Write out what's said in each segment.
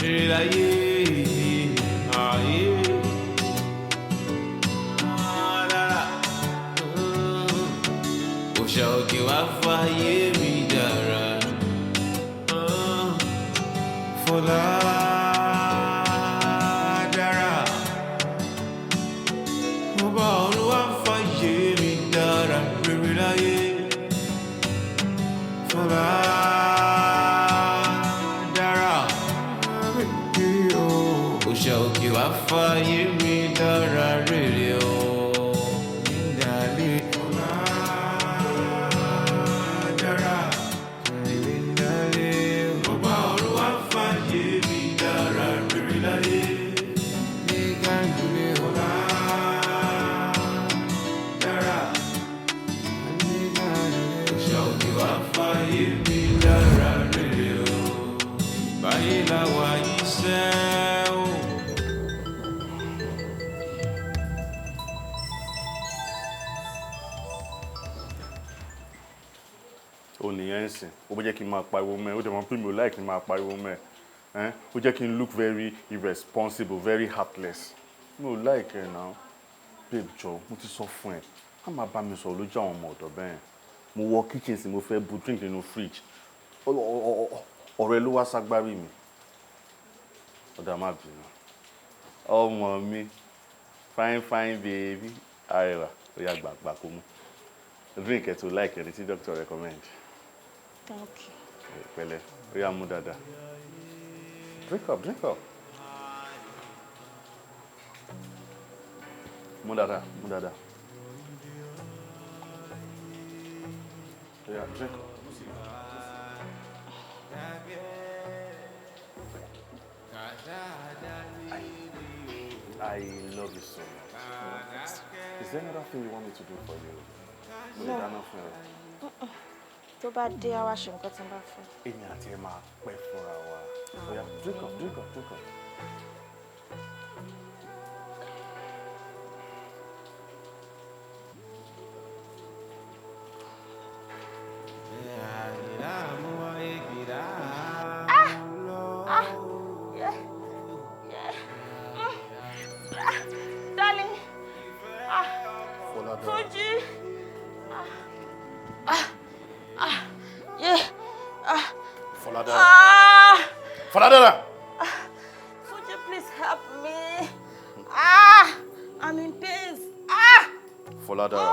Rere láyé ayé. Dára. Òòṣà òkè wá fàyè mi dára. Fọlá dára. Ọba ọ̀run wá fàyè mi dára. Rere láyé. Fọlá dára. Òòṣà òkè wá fàyè mi dára rere o. Nídàálẹ̀ fọlá dára. Nídàálẹ̀ ọba ọ̀run wá fàyè mi dára rere láyé. Nígàdúlẹ̀ fọlá dára. Òòṣà òkè wá fàyè mi dára rere o. Báyé la wà yìí sẹ́ o. Ó nìyẹn ń sìn, ó bó jẹ́ kí n máa pariwo mẹ́, ó dẹ̀ mọ̀ pé mi ò like kí n máa pariwo mẹ́ ẹ́. Ó jẹ́ kí n look very irresponsible, very heartless. Mi ò like ẹ̀ náà. Babe, jọ, mo ti sọ fún ẹ, má máa bá mi sọ̀rọ̀ lójú àwọn ọmọ ọ̀dọ̀ bẹ́ẹ̀. Mo wọ kitchen sí, mo fẹ́ bu drink nínú fridge, ọ̀rọ̀ ẹ ló wá ságbárí mi. Ọ̀dà, má bínú, ọmọ mi, fine fine baby, arẹwà. Ó yá, gbàgbà kó mú drink ẹ tó like ẹni tí doctor recommend. Thank you. Pẹ̀lẹ́, ó yá, mú dáadáa. Drink up, drink up. Mú dáadáa, mú dáadáa. Ó yá, drink up. I love you so much. Is there another thing you want me to do for you? Mo lè dáná fún ẹ. Tó bá dé, àwa ṣe nǹkan tí n bá fẹ́. Èmi àti ẹ máa pẹ́ fúnra wa. Ó yá, drink up, drink up, drink up. Ah! Yeah. Ah, darling. Ah. Fọládàra. Túnjí. Ah. Ah. Ah. Yeah. Ah. Fọládàra. Ah. Fọládàra. Túnjí, please help me. Ah. I'm in pain. Ah. Fọládàra.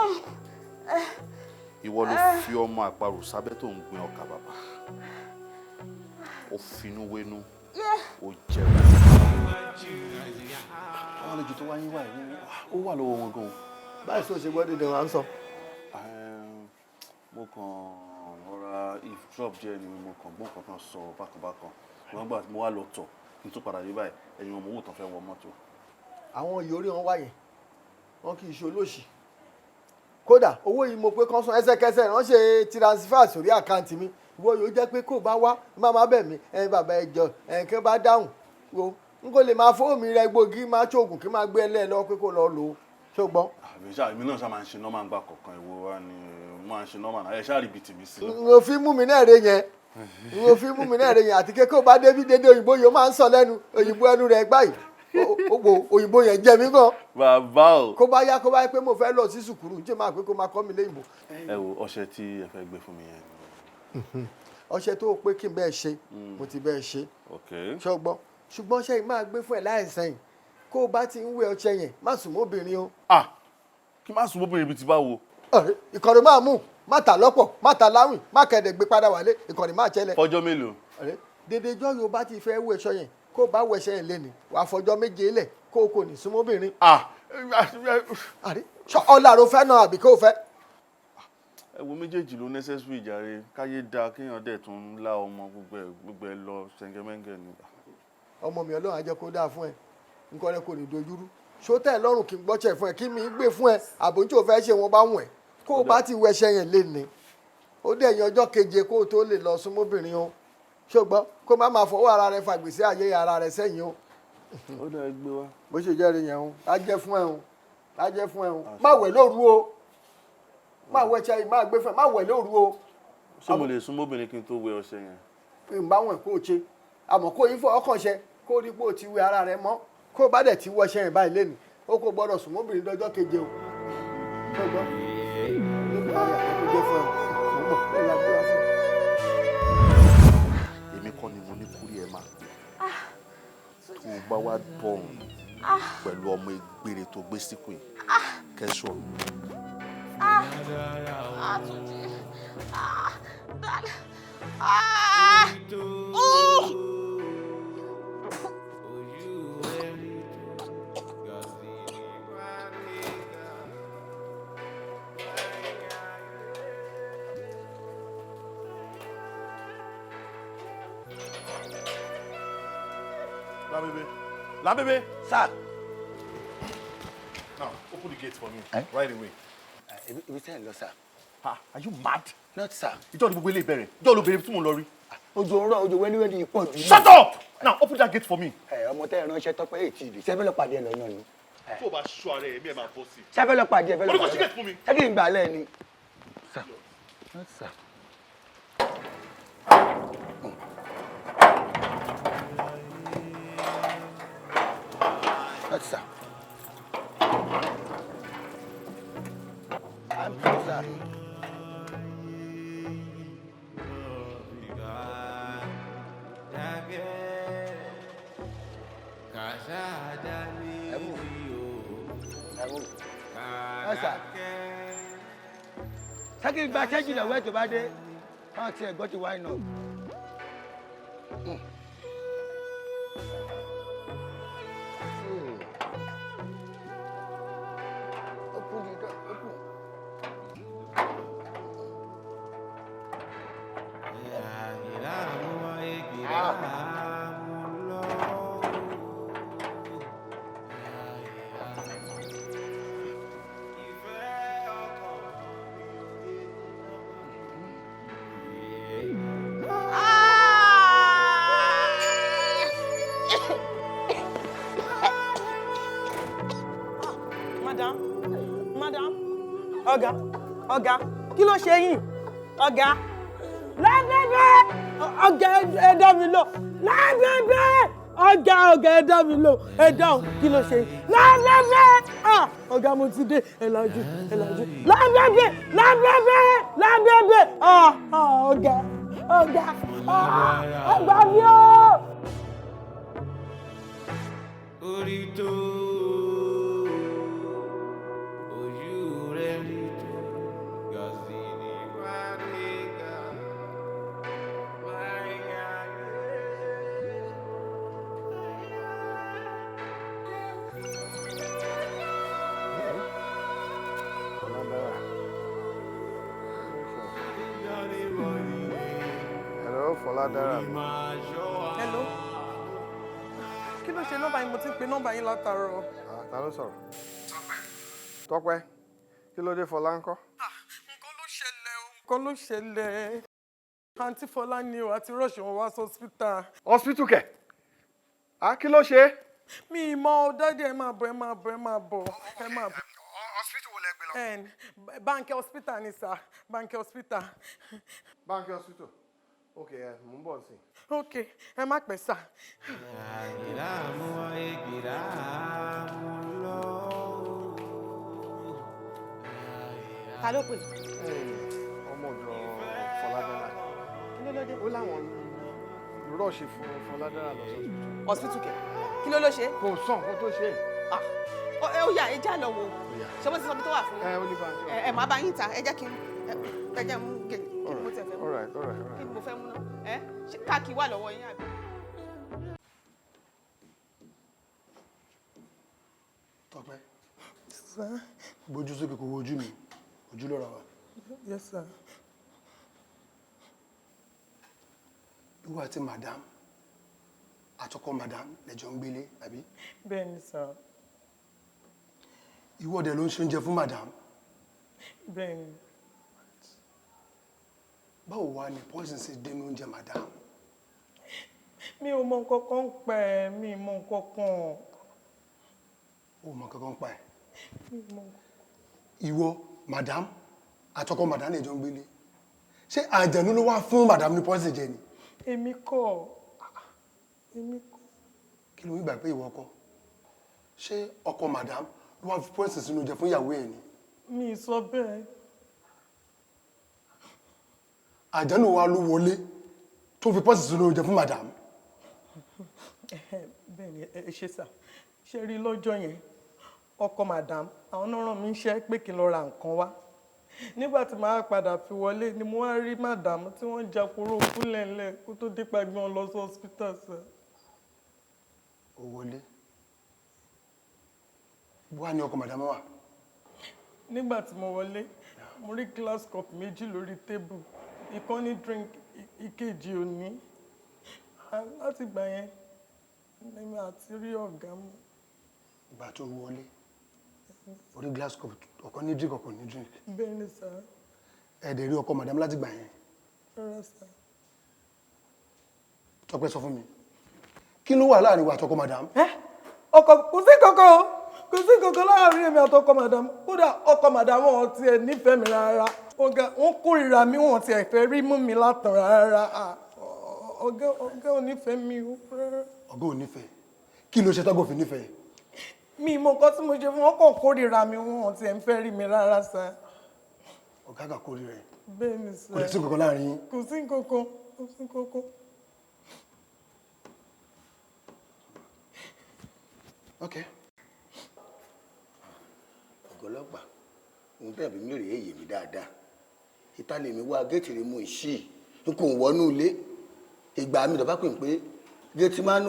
Ìwọ ló fi ọmọ àparò sábẹ́ tó ń gbin ọkà bàbà. Ó finú wénú. Ó jẹun. Àwọn àlejò tó wáyé wà yìí, ó wà lọ́wọ́ wọn gan-an. Báyìí sọ ṣe gbọ́ dídùn à ń sọ. Mo kàn rọra eavesdrop díẹ̀ ni, mo kàn gbọ́ nǹkan kan sọ bákan bákan. Wọ́n gbà mo wá lọ tọ̀ kí n tó padà dé báyìí, ẹ̀yin ọmọ owó tán fẹ́ wọ mọ́tò. Àwọn ìyórí wọn wáyé, wọn kì í ṣe olóṣì. Kódà owó yìí mo pé kán san ẹsẹ̀kẹsẹ̀, wọ́n ṣe transfer sórí account mi. Ìwọ yóò jẹ́ pé kó bá wá má má bẹ̀ mí ẹ, bàbá ẹ jọ ẹ, kí n bá dáhùn wo, n kò lè máa fóònù mi rẹ gbòógì, máa ṣoògùn kí n máa gbé ẹ lẹ́ẹ̀ lọ pé kó lọ lò ó, ṣùgbọ́n. Àbí ṣáà èmi náà ṣáà máa ń ṣe normal gbà kọ̀ọ̀kan. Ìwọ wa ni mo máa ń ṣe normal náà, ẹ ṣáà rí ibi tèmi sí. N ò fi mú mi náà rè yẹn, n ò fi mú mi náà rè yẹn. Àti kékeré bá débi dédé, òyìnbó yóò máa ń sọ lẹ́nu, òyìnbó ẹnu rẹ̀ gbáyìí, ó wo òyìnbó yẹn jẹ mí gan. Bàbá o. Kó bá yá, kó bá yẹ pé mo fẹ́ lọ sí sùkúrù, njẹ́ máa pé kó máa kọ́ mi léyìnbó. Ẹ wo ọṣẹ tí ẹ fẹ́ gbé fún mi yẹn. Ọṣẹ tó o pé kí n bẹ́ẹ̀ ṣe, mo ti bẹ́ẹ̀ ṣe. Ṣọgbọ́n, ṣùgbọ́n ọṣẹ yìí máa gbé fún ẹ láìsẹ̀yìn, kó o bá ti ń wé ọṣẹ yẹn, má sùn mọ́bìnrin o. Ah, kí má sùn mọ́bìnrin bíi ti báwo? Ìkọ̀rọ̀ máa mú, má ta lọ́pọ̀, má ta láwìn, má kẹ̀dẹ̀ gbé padà wálé, ìkọ̀rọ̀ máa ṣẹlẹ̀. Fọjọ́ mélòó? Dédé ijọ́ yóò bá ti fẹ́ wé ọṣẹ yẹn, kó o bá wé ọṣẹ yẹn léni, wàá fọjọ́ 7 lẹ̀ kó o kò ní sún mọ́bìnrin. Ah. Ṣọ ọ̀làrò fẹ́ náà àbí kó o fẹ́? Ẹ wo, méjèèjì ló necessary jàre, káyé dáa, kéèyàn dẹ̀ tún lá ọmọ, gbogbo ẹ gbogbo ẹ lọ ṣẹ̀ǹgẹ̀mẹ́ǹgẹ̀ ni. Ọmọ mi, Ọlọ́run á jẹ́ kó dáa fún ẹ, nǹkan rẹ kò ní dojúrú. Ṣó tẹ́ ẹ lọ́rùn kí n gbọ́ṣẹ̀ fún ẹ, kí mi gbé fún ẹ, àbò tí o fẹ́ ṣe wọn bá wùn ẹ, kó o bá ti wẹṣẹ yẹn léni, ó dẹ̀ yan ọjọ́ keje kó o tó lè lọ súnmọ́bìnrin o. Ṣùgbọ́n kó má máa fọwọ́ ara rẹ fàgbèsè ayé ara rẹ sẹ́yìn o. Ó dẹ̀ gbé wá. Bó ṣe jẹ́rìí yẹn o, á jẹ́ fún ẹ o, á jẹ́ fún ẹ o. Má wẹ̀ lóru o, má wẹ̀ ṣe yìí, má gbé fún ẹ, má wẹ̀ lóru o. Ṣé mo lè súnmọ́bìnrin kí n tó wẹ ọṣẹ yẹn? Ìbá wọn kó o ṣe, àmọ́ kó yín fọ ọkàn ṣe. Kó rí pé o ti wẹ ara rẹ mọ́. Kó o bá dẹ̀ ti wọṣẹ́ yẹn báyìí lẹ́nu, ó kò gbọ́dọ̀ sùn mọ́bìnrin dọjọ́ keje o. Ṣé o gbọ́? Lóbi ayé àkókò jẹ́ fún ẹ. Mo mọ̀ ọ́ lágbára fún ẹ. Èmi kọ́ ni mo ní kúrí ẹ máa gbé. Tó o bá wá bọ̀hùn pẹ̀lú ọmọ egbére tó gbé síkùn yìí, kẹ́sọ̀. Ah! Ah, Túnjí. Ah! Dad. Ah! Oh! Lábébé. Lábébé. Sir. Now, open the gate for me. Eh? Right away. Ibi tẹ́ ẹ̀ lọ, sir. Ah, are you mad? Not, sir. Ìjọ́ ni gbogbo ilé ìbẹ̀rẹ̀. Ìjọ́ ló bèrè tí mò ń lọ rí. Ojú ọ̀rọ̀ ojú wẹ́níwẹ́ní yìí pọ̀ jù. Shut up! Now, open that gate for me. Ẹ ọmọ tẹ́ ẹ ránṣẹ́ tọ́pẹ́ èyí ti ìdí. Ṣé fẹ́ lọ pàdé ẹ lọ́nà ni? Tó o bá ṣọ́ ara ẹ̀, èmi ẹ̀ máa bọ́ sí i. Ṣé fẹ́ lọ pàdé ẹ fẹ́ lọ Ó ní kó pàdé ṣí gate fún mi. Ṣé kí n gbà á lẹ́ ni? Sir. Not, sir. Not, sir. I'm sorry. Ẹ mú. Ẹ mú. Ẹ sà. Ṣé kí n gba ṣẹ́jì lọ́wọ́ ẹ̀ tó bá dé? Káwọn tiẹ̀ gbọ́ ti wáyé náà. Open the door, open. Madam, madam, ọ̀gá, ọ̀gá, kí ló ṣe yín? Ọ̀gá, lábẹ́bẹ́, ọ̀gá, ẹ dá mi lò, lábẹ́bẹ́, ọ̀gá, ọ̀gá, ẹ dá mi lò, ẹ dáhùn, kí ló ṣe yín? Lábẹ́bẹ́, ah, ọ̀gá, mo ti dé, ẹ lajú, ẹ lajú, lábẹ́bẹ́, lábẹ́bẹ́, lábẹ́bẹ́, ah, ah, ọ̀gá, ọ̀gá, ah, ọ̀gá mi o. Orí tó ojú rẹ̀ rí tó gàzí ní wárígà wárígà. Hello, Fọládára. Hello. Kí ló ṣe nọ́mbà yín? Mo ti ń pe nọ́mbà yín látàárọ̀. Ah, ta ló sọ̀rọ̀? Tọ́pẹ́, kí ló dé? Fọlá ńkọ́? Nǹkan ló ṣẹlẹ̀. Àǹtí Fọlá ni o, àti rush wọn wá hospital. Hospital kẹ̀? Ah, kí ló ṣe? Mi ì mọ ọ, daddy, ẹ máa bọ̀, ẹ máa bọ̀, ẹ máa bọ̀, ẹ máa bọ̀. Hospital wo lẹ gbé lọ? Ẹn, Bánkẹ́ hospital ni sir, Bánkẹ́ hospital. Bánkẹ́ hospital. Ok, ẹ mò ń bọ̀ sí. Ok, ẹ má pẹ́ sir. Kìlá mú ayé kìlá mú lọ. Ta ló pè? Ọmọ ọ̀dọ̀ Fọládára. Kí ló ló dé? Ó láwọn rush fún Fọládára lọ sí hospital. Hospital kẹ̀? Kí ló ló ṣe? Kò sọ nǹkan tó ṣe. Ah, ẹ ó yá, ẹ já lọ wò. Ṣé mo ti sọ ibi tó wà fún Ẹ yín? ó ní Bánkẹ́. Ẹ má bá yín ta, ẹ jẹ́ kí n ẹ jẹ́ mú gèlè. Kí ni mo tiẹ̀ fẹ́ mú? All right, all right, all Kí right. ni mo fẹ́ mú náà? Ẹ ṣé káàkiri wà lọ́wọ́ yín àbí? Tọ́pẹ́, Sir. gbójú sókè kò wojú mi, ojú lọ́rọ̀ wa. Yes, sir. Ìwọ àti madam, àtọkọ madam lẹ́jọ́ ń gbélé, àbí? Bẹ́ẹ̀ ni sir. Ìwọ dẹ̀ ló ń ṣe oúnjẹ fún madam. Bẹ́ẹ̀ ni. Báwo wá ni poison ṣe dénú oúnjẹ madam? Mi ò mọ nǹkan kan ń pẹ́ ẹ̀, mi ò mọ nǹkan kan. Ó mọ kankan pa ẹ̀. Mi ò mọ nǹkan. Ìwọ, madam, àtọkọ madam lẹ́jọ́ ń gbélé. Ṣé àjẹ̀nú ló wá fún madam ní poison jẹ ni? Èmi kọ́, èmi kọ́. Kí ló ń gbà pé ìwọ ọkọ? Ṣé ọkọ madam ló wá fi poison sínú oúnjẹ fún ìyàwó ẹ̀ ni? Mi ì sọ bẹ́ẹ̀. Àjánù wa ló wọlé tó fi poison sínú oúnjẹ fún madam. Bẹ́ẹ̀ ni, ẹ ṣe sà. Ṣe rí lọ́jọ́ yẹn, ọkọ madam, àwọn náà rán mi iṣẹ́ pé kí n lọ ra nǹkan wá. Nígbà tí màá padà fi wọlé ni mo wá rí madam tí wọ́n ń jakoro kúnlẹ̀ńlẹ̀ kó tó dípa gbé wọn lọ sí hospital, sir. Ó wọlé. Wá ní ọkọ madam wà? Nígbà tí mo wọlé, mo rí glass cup méjì lórí table, ìkan ní drink, ìkejì ò ní. Láti ìgbà yẹn ni mi àti rí ọ̀gá mọ́. Ìgbà tó wọlé, orí glass cup, ọ̀kan ní drink, ọ̀kan ní drink. Bẹ́ẹ̀ ni sir. Ẹ dẹ̀ rí ọkọ madam láti gbà yẹn? Rárá sir. Tọ́pẹ́, sọ fún mi, kí ló wà láàrin wa àtọkọ madam? Ọkọ, kò sí kankan o, kò sí kankan láàrin èmi àtọkọ madam. Kódà ọkọ madam, wọn tiẹ̀ nífẹ̀ẹ́ mi rárá. Ọ̀gá, wọn kórìíra mi, wọn tiẹ̀ fẹ́ rí mú mi látàn rárá. Ah, ọ̀gá ò nífẹ̀ẹ́ mi o rárá. Ọ̀gá ò nífẹ̀ẹ́? Kí ló ṣe tọ́gọ̀ fi nífẹ̀ẹ́? Mi mọ nǹkan tí mo ṣe fún wọn, kàn kórìíra mi, wọn tiẹ̀ ń fẹ́ rí mi rárá sir. Ọ̀gá kà kórìíra ẹ̀? Bẹ́ẹ̀ ni sir. Kò dẹ̀ sí kankan láàrin yín? Kò sí nǹkankan, kò sí nǹkankan. Ok. Ọ̀gá ọlọ́pàá, ohun tẹ́ ẹ̀bí mi rèé, èyí mi dáadáa. Ìta lèmi wá, géètì rẹ̀ mú ìṣí, n kò wọnú ilé. Ìgbà mi tó bá pè pé géètì máa ń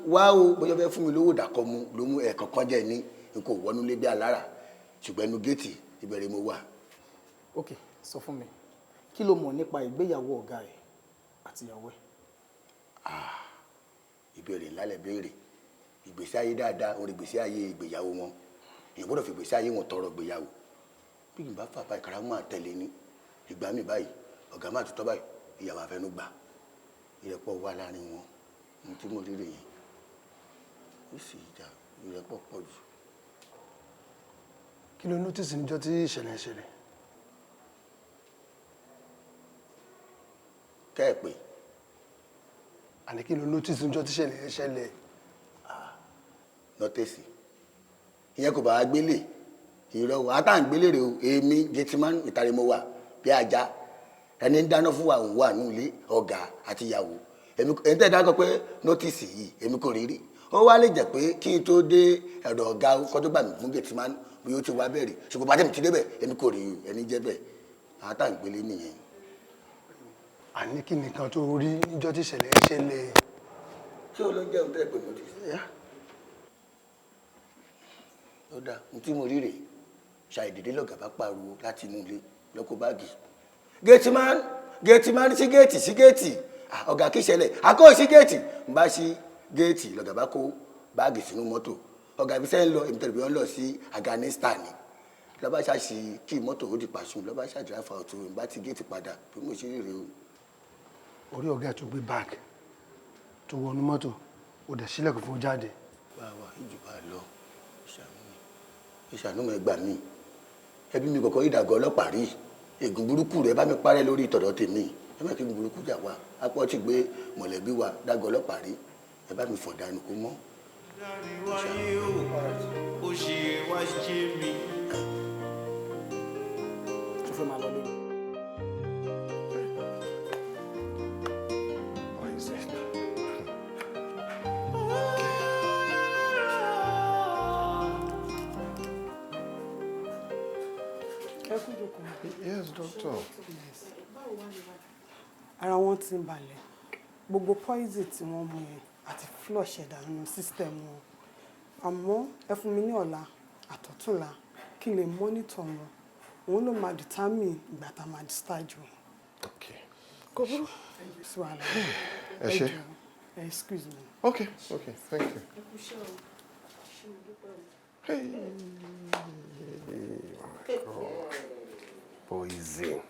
wá o, bóyá fẹ́ fún mi lówó dàkọ́ mu ló mú ẹ̀ẹ̀kọ̀kan jẹ́ ní n kò wọnú ilé bí alára, ṣùgbọ́n ẹnu géètì ìbẹ̀rẹ̀ mo wà. Ok, sọ fún mi, kí ló mọ̀ nípa ìgbéyàwó ọ̀gá ẹ̀ àti ìyàwó ẹ̀? Ìbéèrè ńlá lẹ béèrè. Ìgbésí ayé dáadáa orí ìgbésí ayé ìgbéyàwó wọn, èèyàn gbọ́dọ̀ fi ìgbésí ayé wọn tọrọ ìgbéyàwó. Bí n bá fà báyìí, kàrà máa tẹ̀lé ní ìgbà mi báyìí, ọ̀gá máa tutọ́ báyìí, ìyàwó àfẹnú gbà. Ìrẹ́pọ̀ wà láàrin wọn. Ohun tí mo rí rèé, ó sì jà, ìrẹ́pọ̀ pọ̀ jù. Kí ló notice níjọ́ tí ìṣẹ̀lẹ̀ ṣẹlẹ̀? Kẹ́ ẹ̀ pé? Àní kí ló notice níjọ́ tí ìṣẹ̀lẹ̀ ṣẹlẹ̀? Notice ìyẹn, kò bá wa gbélé ìrọ̀ o, ata ń gbélé rè o. Èmi gateman, ìtàrí mo wà bí ajá. Ẹni ń dáná fún wa, òun wà nílé ọ̀gá àti ìyàwó. Èmi ẹni tẹ́ ẹ dákọ̀ pé notice yìí, èmi kò rí rí. Ó wá lè jẹ́ pé kí n tó dé ẹ̀rọ ọ̀gá kó tó gbà mí fún gateman, bí ó ti wá bẹ̀rẹ̀, ṣùgbọ́n bàtẹ́ mi ti débẹ̀, èmi kò rí ẹni jẹ́ bẹ́ẹ̀. Ata ń gbélé nìyẹn. Àní kí nìkan tó rí níjọ́ tí ìṣẹ̀lẹ̀ ṣẹlẹ̀? Ṣé o ló ń jẹun tẹ́ ẹ pé notice? Ó dáa, n tí mo rí rèé. Ṣàìdédé lọ̀gá bá pariwo láti inú ilé lọ́kọ̀ báàgì, "Gateman, gateman, sí géètì, sí géètì!" "Ọ̀gá, kí ṣẹlẹ̀?" "Àkó sí géètì." N bá sí géètì, lọ̀gá bá kó báàgì sínú mọ́tò. Ọ̀gá ibi sẹ́yìn lọ, èmi tẹ̀lé bí wọ́n lọ sí Afghanistan ni. Lọ́ba ṣàṣì kí mọ́tò ó di pàṣẹ, lọ́ba ṣàdìráfà ọ̀tún, n bá ti géètì padà. Bí mo ṣe rí rèé o. Orí ọ̀gá ẹ̀ tó gbé báàgì tó wọnú mọ́tò, ó dẹ̀ sílẹ̀kùn fún jáde? Báwa ìjùbà lọ, ìṣàánú mi, ìṣàánú mi, gbà mí. Ẹbí mi kọ̀kọ́ ìdàgọ́ ọlọ́pàá rí. Ègún burúkú rẹ bá mi parẹ́ lórí ìtọ̀dọ̀ tèmi. Ẹ má kí ègún burúkú jà wá. Apọ̀ ti gbé mọ̀lẹ́bí wa dàgọ́ ọlọ́pàá rí. Ẹ bá mi fọ̀ dànù kó mọ́. Wáyé o, ó ṣe wá ṣe mí. Tó fẹ́ máa lọ lé. What is it? Ẹ kú jókòó. Yes, doctor. Ara wọn ti ń balẹ̀. Gbogbo poison tí wọ́n mú yẹn àti flush ẹ̀ dànù nínú system wọn. Àmọ́ ẹ fún mi ní ọ̀la àtọ̀túnla kí n lè monitor wọn. Òun ló máa determine ìgbà tá a máa discharge wọn. Okay. Kò burú, sí wàhálà. Ẹ ṣé. Jọ̀ọ́, excuse me. Okay, thank you. Hey, my God. Poison.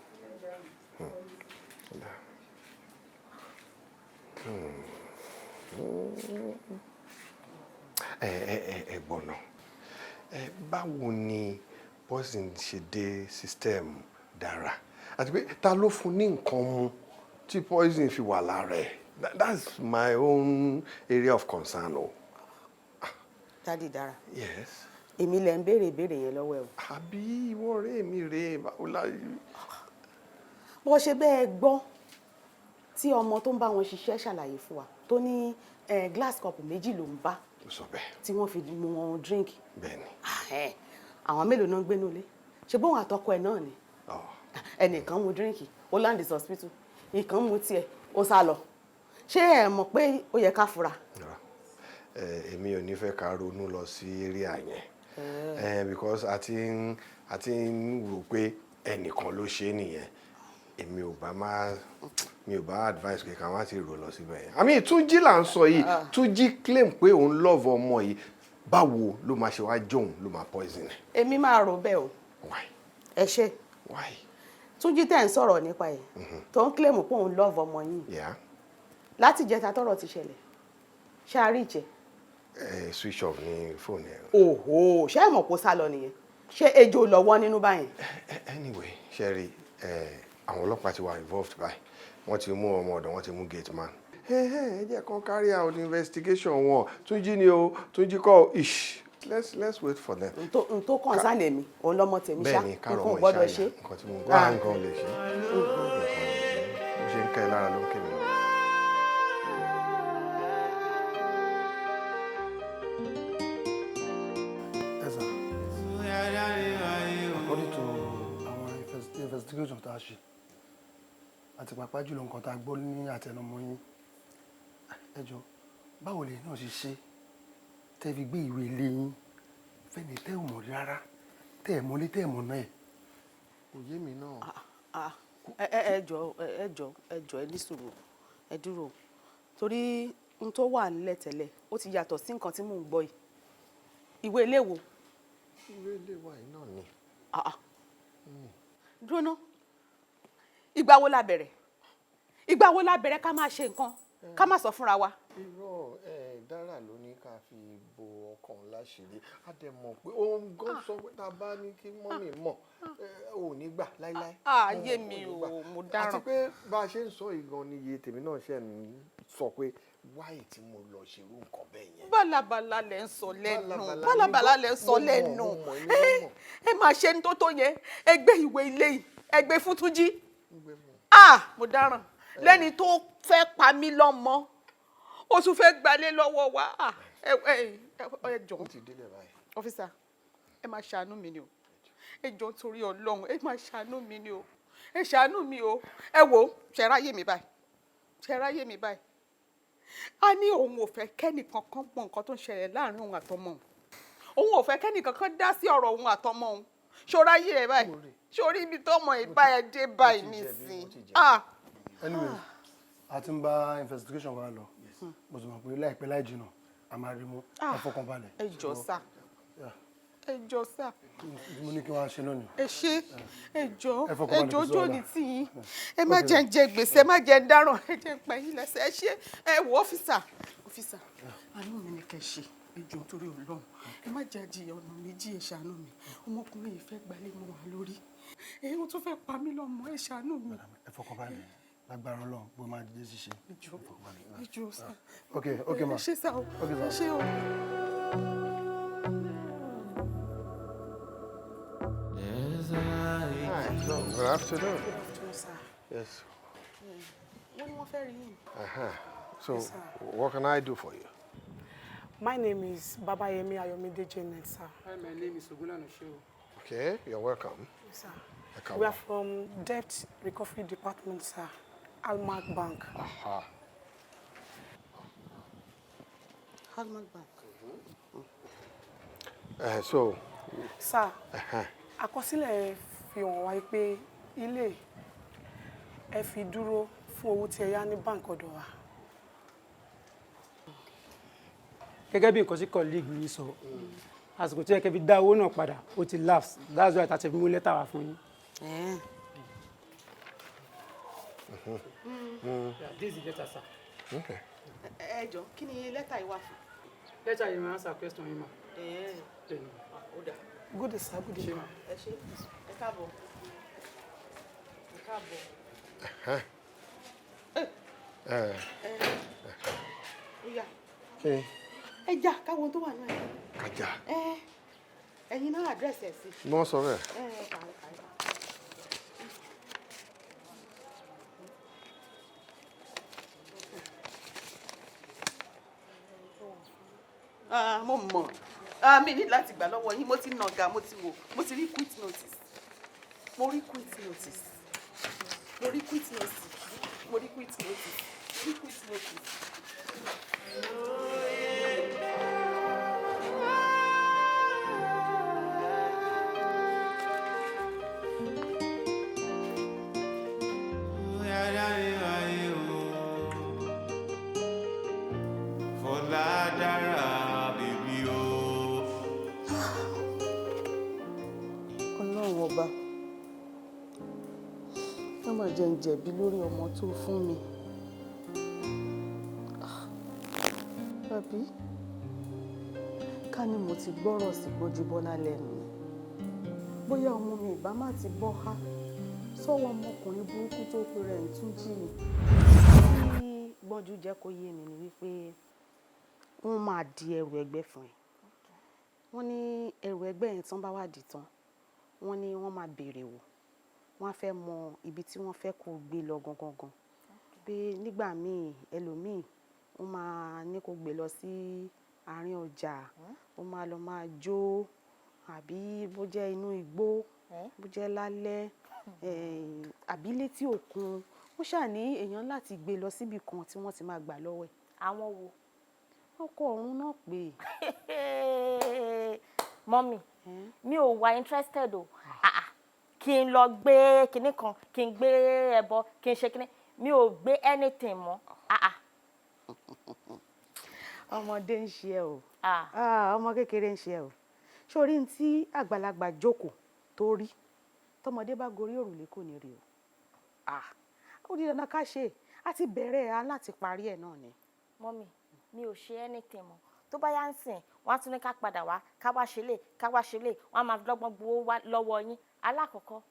Ẹ gbọ́nà. Ẹ báwo ni poison ṣe dé system Dára? Àti pé ta ló fún ní nǹkan mu tí poison fi wà lára ẹ̀? That's my own area of concern o. Daddy Dára. Yes. Èmi lẹ ń béèrè ìbéèrè yẹn lọ́wọ́ ẹ o. Àbí ìwọ ọ̀rẹ́ mi rèé, báwo la. Bó ṣe bẹ́ẹ̀ gbọ́ tí ọmọ tó ń bá wọn ṣiṣẹ́ ṣàlàyé fún wa, tó ní glass cup méjì ló ń bá Ó sọ bẹ́ẹ̀. tí wọ́n fi mu wọn drink. Bẹ́ẹ̀ni. Àwọn mélòó náà ń gbénú ilé? Ṣe bóun àtọkọ ẹ̀ náà ni? Ẹnìkan mu drink, ó land hospital, ìkan mu tiẹ̀, ó sá lọ. Ṣé ẹ mọ̀ pé ó yẹ ká fura? Èmi ò ní fẹ́ ká ronú lọ sí area yẹn, because a ti ń rò pé ẹnìkan ló ṣe é nìyẹn. Èmi ò bá má mi ò bá advice pé ká má ti rò lọ síbẹ̀ yẹn. I mean, Túnjí là ń sọ yìí. Túnjí claim pé òun love ọmọ yìí. Báwo ló máa ṣe wá jóun ló máa poison ẹ̀? Èmi máa rò bẹ́ẹ̀ o. Why? Ẹ ṣe. Why? Túnjí tẹ̀ ń sọ̀rọ̀ nípa ẹ̀, tó ń claim pé òun love ọmọ yìí, láti jẹta tọ́rọ̀ ti ṣẹlẹ̀, ṣé a rí ìjẹ? Switch off ní fóònù ẹ. Òhò, ṣé ẹ mọ̀ kó sá lọ nìyẹn? Ṣé ejò lọ́wọ́ nínú báyẹn? Anyway, Sherry, àwọn ọlọ́pàá ti wà involved báyìí. Wọ́n ti mú ọmọ ọ̀dọ̀, wọ́n ti mú gate man. Ẹ jẹ́ kán carry out investigation wọn. Túnjí ni o, Túnjí kọ́, ish, let's wait for them. N tó kàn sáà lèmi, òun lọ́mọ tèmi ṣá. Bẹ́ẹ̀ni, kárọ̀ Nǹkan ò ọmọ gbọ́dọ̀ ìṣáyà ṣe. Nǹkan tí mo gbọ́, nǹkan ò lè ṣe, nǹkan ò lè ṣe. Bó ṣe ń ká ẹ lára ló ń ké mi lọ. Ẹ sà, according to àwọn investigation tá a ṣe àti pàápàá jùlọ nǹkan tá a gbọ́ ní àtẹnumọ́ yín, ẹ jọ, báwo lè náà ṣe ṣe tẹ́ fi gbé ìwé ilé yín fẹ́ni tẹ́ ò mọ̀ rí rárá, tẹ́ ẹ̀ mọ́lé, tẹ́ ẹ̀ mọ̀ náà ẹ̀? Kò yé mi náà. Ah, ẹ jọ, ẹ jọ, ẹ jọ, ẹ ní sùúrù, ẹ dúró, torí n tó wà nílẹ̀ tẹ́lẹ̀, ó ti yàtọ̀ sí nǹkan tí mò ń gbọ́ yìí. Ìwé ilé wo? Ìwé ilé wa yìí náà ni. Ah, ah. Dúró ná. Ìgbà wo la bẹ̀rẹ̀? Ìgbà wo la bẹ̀rẹ̀ ká máa ṣe nǹkan ká má sọ fúnra wa? Irọ́ ẹ, Dára ló ní ká fi bo ọkàn láṣìírí. Á dẹ̀ mọ̀ pé òun gan sọ pé tá a bá ní kí mummy mọ̀, ò ní gbà láíláí. Ayé mi o, mo dáràn. Àti pé bá a ṣe ń sọ yìí gan ni iye tèmi náà ṣe ń sọ pé wáyé tí mo lọ ṣerú nǹkan bẹ́ẹ̀ yẹn. Bálabàlà lẹ ń sọ lẹ́nu. Bálabàla. Bálabàlà lẹ ń sọ Mo mọ̀, lẹ́nu. mo mọ̀, èmi náà mọ̀. Ẹ máa ṣe ní tó tó yẹn, ẹ gbé ìwé ilé yìí, ẹ gbé fún Túnjí. Ah, mo dáràn. Lẹ́ni tó fẹ́ pa mí lọ́mọ, ó tún fẹ́ gbalé lọ́wọ́ wa. Ah, ẹ jọ̀ọ́. Ó ti délẹ̀ báyìí. Officer, ẹ máa ṣàánú mi ni o. Ẹ jọ̀ọ́, torí Ọlọ́run, ẹ máa ṣàánú mi ni o. Ẹ ṣàánú mi o. Ẹ wò ó, ṣe ráyè mi báyìí, ṣe ráyè mi báyìí. A ní òun ò fẹ́ kẹ́nìkan kan mọ nǹkan tó ń ṣẹlẹ̀ láàrin òun àtọmọ òun. Òun ò fẹ́ kẹ́nìkan kan dá sí ọ̀rọ̀ òun àtọmọ òun. Ṣọ́ráyè ẹ báyìí, ṣorí ibi tọ́mọ ẹ bá ẹ dé báyìí nísìn, ah. Anyway, a ti ń bá investigation wa lọ. Mo sì mọ̀ pé láìpẹ́ láì jìnnà, a máa rí mú. Ah. Ẹ fọkànbalẹ̀. Ẹ jọ̀ọ́ sà, ẹ jọ̀ọ́ sà. Mo ní kí wọ́n á ṣe lónìí. Ẹ ṣé, ẹ jọ̀ọ́. Ẹ Ẹ fọkànbalẹ̀, jọ̀ọ́, kò sí ojú wàhálà. òní tì yín. Ẹ má jẹ́ ń jẹ gbèsè, ẹ má jẹ́ ń dáràn, ẹ jẹ́ ń pa yín lẹ́sẹ̀. Ẹ ṣé. Ẹ wò, officer, officer, àánú mi ni kẹ́ ṣe. Ẹ jọ̀ọ́, torí Ọlọ́run, ẹ má jẹ́ àjìyà ọ̀nà méjì. Ẹ ṣàánú mi. Ọmọkùnrin yìí fẹ́ gbalé mọ́ wa lórí, ẹ ó tún fẹ́ pa mí lọ́mọ. Ẹ ṣàánú mi. Ẹ fọkànbalẹ̀, lágbára Ọlọ́run, bó máa dé ṣíṣe. Ẹ jọ̀ọ́, ẹ jọ̀ọ́ sà. Ok, ma. Ẹ ṣé sà o. Ok, ma. Ẹ ṣé o. Hi, so, good afternoon. Good afternoon, sir. Yes. Wọ́n ní wọ́n fẹ́ rí yín. So, Yes, sir. what can I do for you? My name is Babayemi Ayomide Janet, sir. Hi, my name is Ogunlana Shehu. Okay, you're welcome. Yes, sir. Ẹ káàbọ̀. We are from Debt Recovery Department, sir. Almark Bank. Aha. Hallmark Bank. So, Sir, àkọsílẹ̀ fi hàn wá pé ilé ẹ fi dúró fún owó tí ẹ yá ní báǹkì ọ̀dọ̀ wa. Gẹ́gẹ́ bí nǹkan tí colleague mi sọ, àsìkò tí ẹ kẹ́ fi dá owó náà padà ó ti lapse. That's why tá a ti fi mú lẹ́tà wá fún yín. Yeah, this is the letter, sir. Okay. Ẹ jọ̀ọ́, kí ni lẹ́tà yìí wà fún? Lẹ́tà yìí máa answer question yín mà. Bẹ́ẹ̀ni. Ó dà. Good day, sir. Good day. Ṣé ma? Ẹ ṣé, ẹ káàbọ̀, ẹ káàbọ̀. Uh-huh. Ó yá. Okay. Ẹ já káwọn tó wà náà. Kájà. Ẹ ẹ̀yin náà address ẹ̀ sí. Ní wọ́n sọ bẹ́ẹ̀. Ẹ ẹ kà á kà á. Ah, mo mọ̀. Ah, mi ní láti gbà lọ́wọ́ yín. Mo ti nàga, mo ti wò, mo ti rí quit notice, mo rí quit notice, mo rí quit notice, mo rí quit notice, mo rí quit notice. Fọládára bèbí o. Ọlọ́run ọba, má má jẹ́ ń jẹ̀bi lórí ọmọ tó fún mi. Ah, àbí ká ní mo ti gbọ́rọ̀ sí Gbọ́njúbọ́lá lẹ́nu ni, bóyá ọmọ mi ìbá má ti bọ́ há sọ́wọ́ ọmọkùnrin burúkú tó pe rẹ̀ ń tún jì ní. Tí Gbọ́njú jẹ́ kó yé mi ni wípé wọ́n máa di ẹrù ẹgbẹ́ fún ẹ. Wọ́n ní ẹrù ẹgbẹ́ yẹn tán bá wà dì tán, wọ́n ní wọ́n máa béèrè wò, wọ́n á fẹ́ mọ ibi tí wọ́n fẹ́ kó gbé lọ gangan gan, pé nígbà míì ẹlòmíì wọ́n máa ní kó gbé lọ sí àárín ọjà, ó máa lọ máa jó, àbí bó jẹ́ inú igbó, bó jẹ́ lálẹ́, àbí létí òkun. Wọ́n ṣáà ní èèyàn láti gbé lọ síbi kan tí wọ́n ti máa gbà lọ́wọ́ ẹ̀. Àwọn wo? Ọkọ ọ̀run náà pè. Mọ́mì, mi ò wà interested o. Ah, ah. Kí n lọ gbé kinní kan, kí n gbé ẹbọ, kí n ṣe kinní, mi ò gbé anything mọ́. Ah, ah. Ọmọdé ń ṣe ẹ o. Ah, ọmọ kékeré ń ṣe ẹ o. Sórí ní tí àgbàlagbà jókòó tó rí, tọmọdé bá gorí òrùlé kò ní rí o. Ah, ó di dandan ká ṣe, a ti bẹ̀rẹ̀ ẹ̀ láti parí ẹ̀ náà ni. Mọ́mì, mi ò ṣe anything mọ́. Tó bá yá ń sìn, wọ́n á tún ní ká padà wá, ká wá ṣe lè, ká wá ṣe lè, wọ́n á máa lọ́gbọ́n gbowó wá lọ́wọ́ yín. Alákọ̀ọ́kọ́,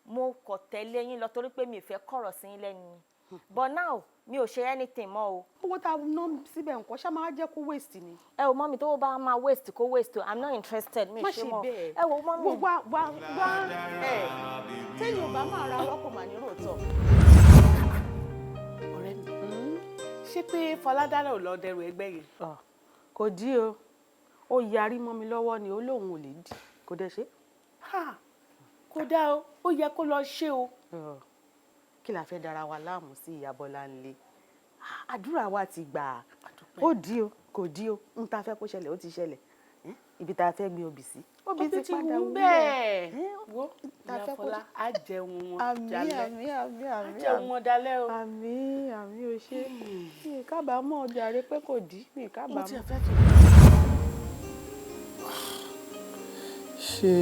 mo kọ̀ tẹ̀lé yín lọ torí pé mi ò fẹ́ kọ̀rọ̀ sí yín lẹ́nu ni. But now, mi ò ṣe anything mọ́ o. Owó tá a ná síbẹ̀ nǹkan ṣá máa jẹ́ kó waste ni. Ẹ o mọ́mì, tó bá máa waste kó waste o, I'm not interested, mi ò Má ṣe ṣe mọ́. bẹ́ẹ̀. Ẹ wo mọ́mì. Wo wá wá wá ẹ̀ téèyàn ò bá máa ra ọlọ́kọ̀ mà ní ròótọ́. Ọ̀rẹ́ mi, ṣé pé Fọládára ò lọ dẹrù ẹgbẹ́ yẹn? Kò dí o, ó yarí mọ́ mi lọ́wọ́ ni, ó lóun ò lè dì, kò dẹ̀ ṣe. Ha! Kò dáa o, ó yẹ kó lọ ṣe o. Kí la fẹ́ dára wa láàmú sí, ìyá Bọ́láńlé? Àdúrà wa ti gbà á. Ó dí o, kò dí o, n ta fẹ́ kó ṣẹlẹ̀ ó ti ṣẹlẹ̀. Ibi tá a fẹ́ gbin obì sí, obì ti padà wù wú bẹ́ẹ̀. Wo Ta ìyá fẹ́ kó Fọlá, á jẹun wọn Àmín, dalẹ́. àmín, àmín, Á àmín, jẹun àmín. wọn dalẹ́ o. Àmín, àmín, o ṣe. Mi ì kábàámọ̀ jàre pé kò dí, mi ì Mo kábàámọ̀. tiẹ̀ fẹ́ fi. Ṣé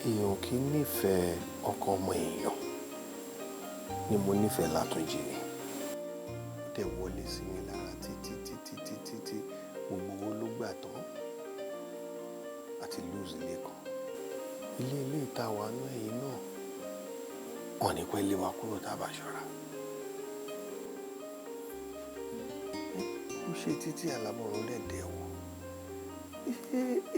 èèyàn kì í nífẹ̀ẹ́ ọkọ ọmọ èèyàn ni mo nífẹ̀ẹ́ Látúnjí ni? Ó dẹ̀ wọlé sí mi lára títí títí títí tí gbogbo owó ló gbà tán àti lose ilé kan. Ilé ilé ìta wà nú ẹ̀yìn náà, wọn ní pẹ́ lé wa kúrò tá a bá ṣọ́ra. Ó ṣe títí alábọ̀rún lẹ́dẹ̀ẹ́ wò.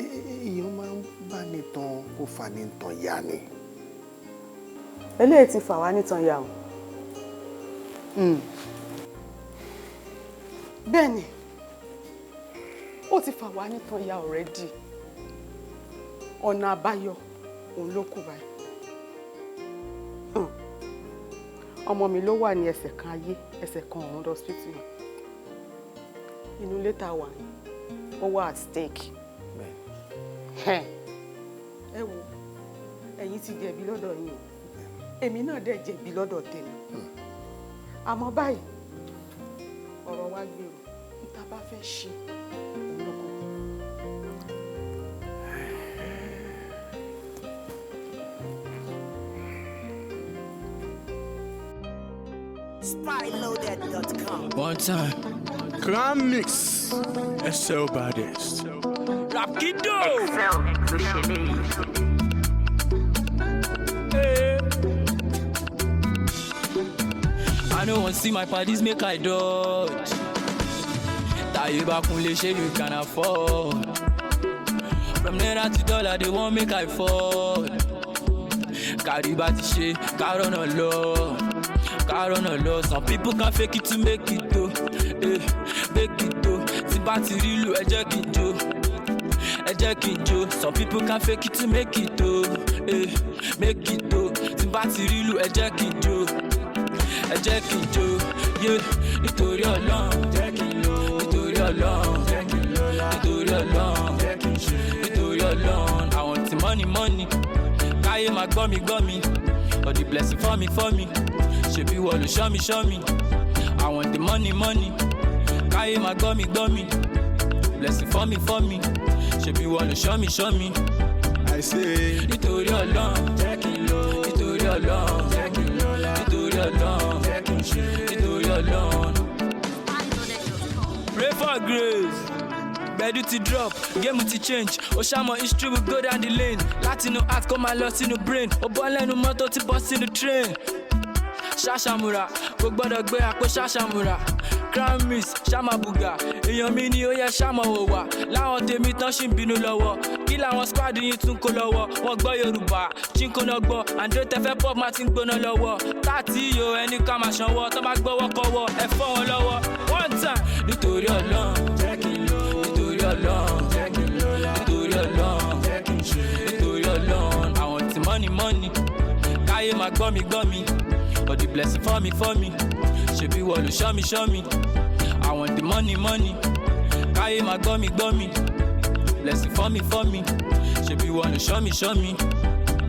Èèyàn máa ń bá ní tán kó fa ní tán ya ni. Eléyìí ti fà wá nítan ya o. Bẹ́ẹ̀ ni, ó ti fà wá nítan ya already. Ọ̀nà àbáyọ òun ló kù báyìí. Ọmọ mi ló wà ní ẹsẹ̀ kan ayé, ẹsẹ̀ kan ọ̀run lọ́sítítù yẹn. Inú ilé tá a wà yìí, ó wà at stake. Ẹ wo, ẹ̀yin ti jẹ̀bi lọ́dọ̀ yín o, èmi náà dẹ̀ jẹ̀bi lọ́dọ̀ tèmi. Àmọ́ báyìí, ọ̀rọ̀ wa gbèrò, n ta bá fẹ́ ṣe òun ló kù. SpyLoaded.com. One time. Clan mix. SL baddest. Rap Kido. Excel Hey. I no want see my parties make I dodge. Táyé bá kúnlé ṣé you can afford. From naira to dollar they wan make I fall. Kárí bá ti ṣe kárọ̀nà lọ. Kárọ̀nà lọ. Some people can fake it to make it o. Eh, make it o. Tí bá ti rí lù ẹ jẹ́ kí n jó. Ẹ jẹ́ kí n jó. Some people can fake it to make it o. Eh, make it o. Tí bá ti rí lù ẹ jẹ́ kí n jó. Ẹ jẹ́ kí n jó. Yeah, nítorí Ọlọ́run. Jẹ́ kí n lọ. Nítorí Ọlọ́run. Jẹ́ kí n lọ. Nítorí Ọlọ́run. Jẹ́ kí n ṣe. Nítorí Ọlọ́run. Àwọn tí money money. Káyé máa gbọ́ mi gbọ́ mi. All the blessing for me for me. Ṣebí wọ́n ló ṣọ́ mi ṣọ́ mi. Àwọn tí money money. Káyé máa gbọ́ mi gbọ́ mi. Blessing for me for me. Ṣebí wọ́n ló ṣọ́ mi ṣọ́ mi. I say. Nítorí Ọlọ́run. Jẹ́ kí n lọ. Nítorí Ọlọ́run. Jẹ́ kí n lọ. Nítorí Ọlọ́run. Jẹ́ kí n ṣe. Nítorí Ọlọ́run. Pray for grace. Gbẹ̀du ti drop, game ti change. Ó ṣàmọ̀ history will go down the lane. Látinú heart kó máa lọ sínú brain. Ó bọ́ lẹ́nu mọ́tò tí bọ́ sínú train. Ṣàṣàmùrà, kò gbọ́dọ̀ gbé àpò ṣàṣàmùrà. Crown miss, ṣàmàbùgà. Èèyàn mi ni ó yẹ ṣàmọ̀ òwà. Láwọn tèmi tán ṣì ń bínú lọ́wọ́. Kí làwọn squad yín tún kó lọ́wọ́? Wọ́n gbọ́ Yorùbá, chínkóná gbọ́. Àǹdó tẹfẹ́ pop máa ti ń gbóná lọ́wọ́. Táàtì yo ẹni ká máa ṣanwọ́. Tọ́ bá gbọ́wọ́ kọ́wọ́, ẹ fọ́ wọn lọ́wọ́. One time. Nítorí Ọlọ́run. Jẹ́ kí n lọ. Nítorí Ọlọ́run. Jẹ́ kí n lọ. Nítorí Ọlọ́run. Jẹ́ kí n ṣe. Nítorí Ọlọ́run. Àwọn tí money money. Káyé máa gbọ́ mi gbọ́ mi. All the blessing for me for me. Ṣebí wọ́n ló ṣọ́ mi ṣọ́ mi. Àwọn tí money money. Káyé máa gbọ́ mi gbọ́ mi. Blessing for me for me. Ṣebí wọ́n ló ṣọ́ mi ṣọ́ mi.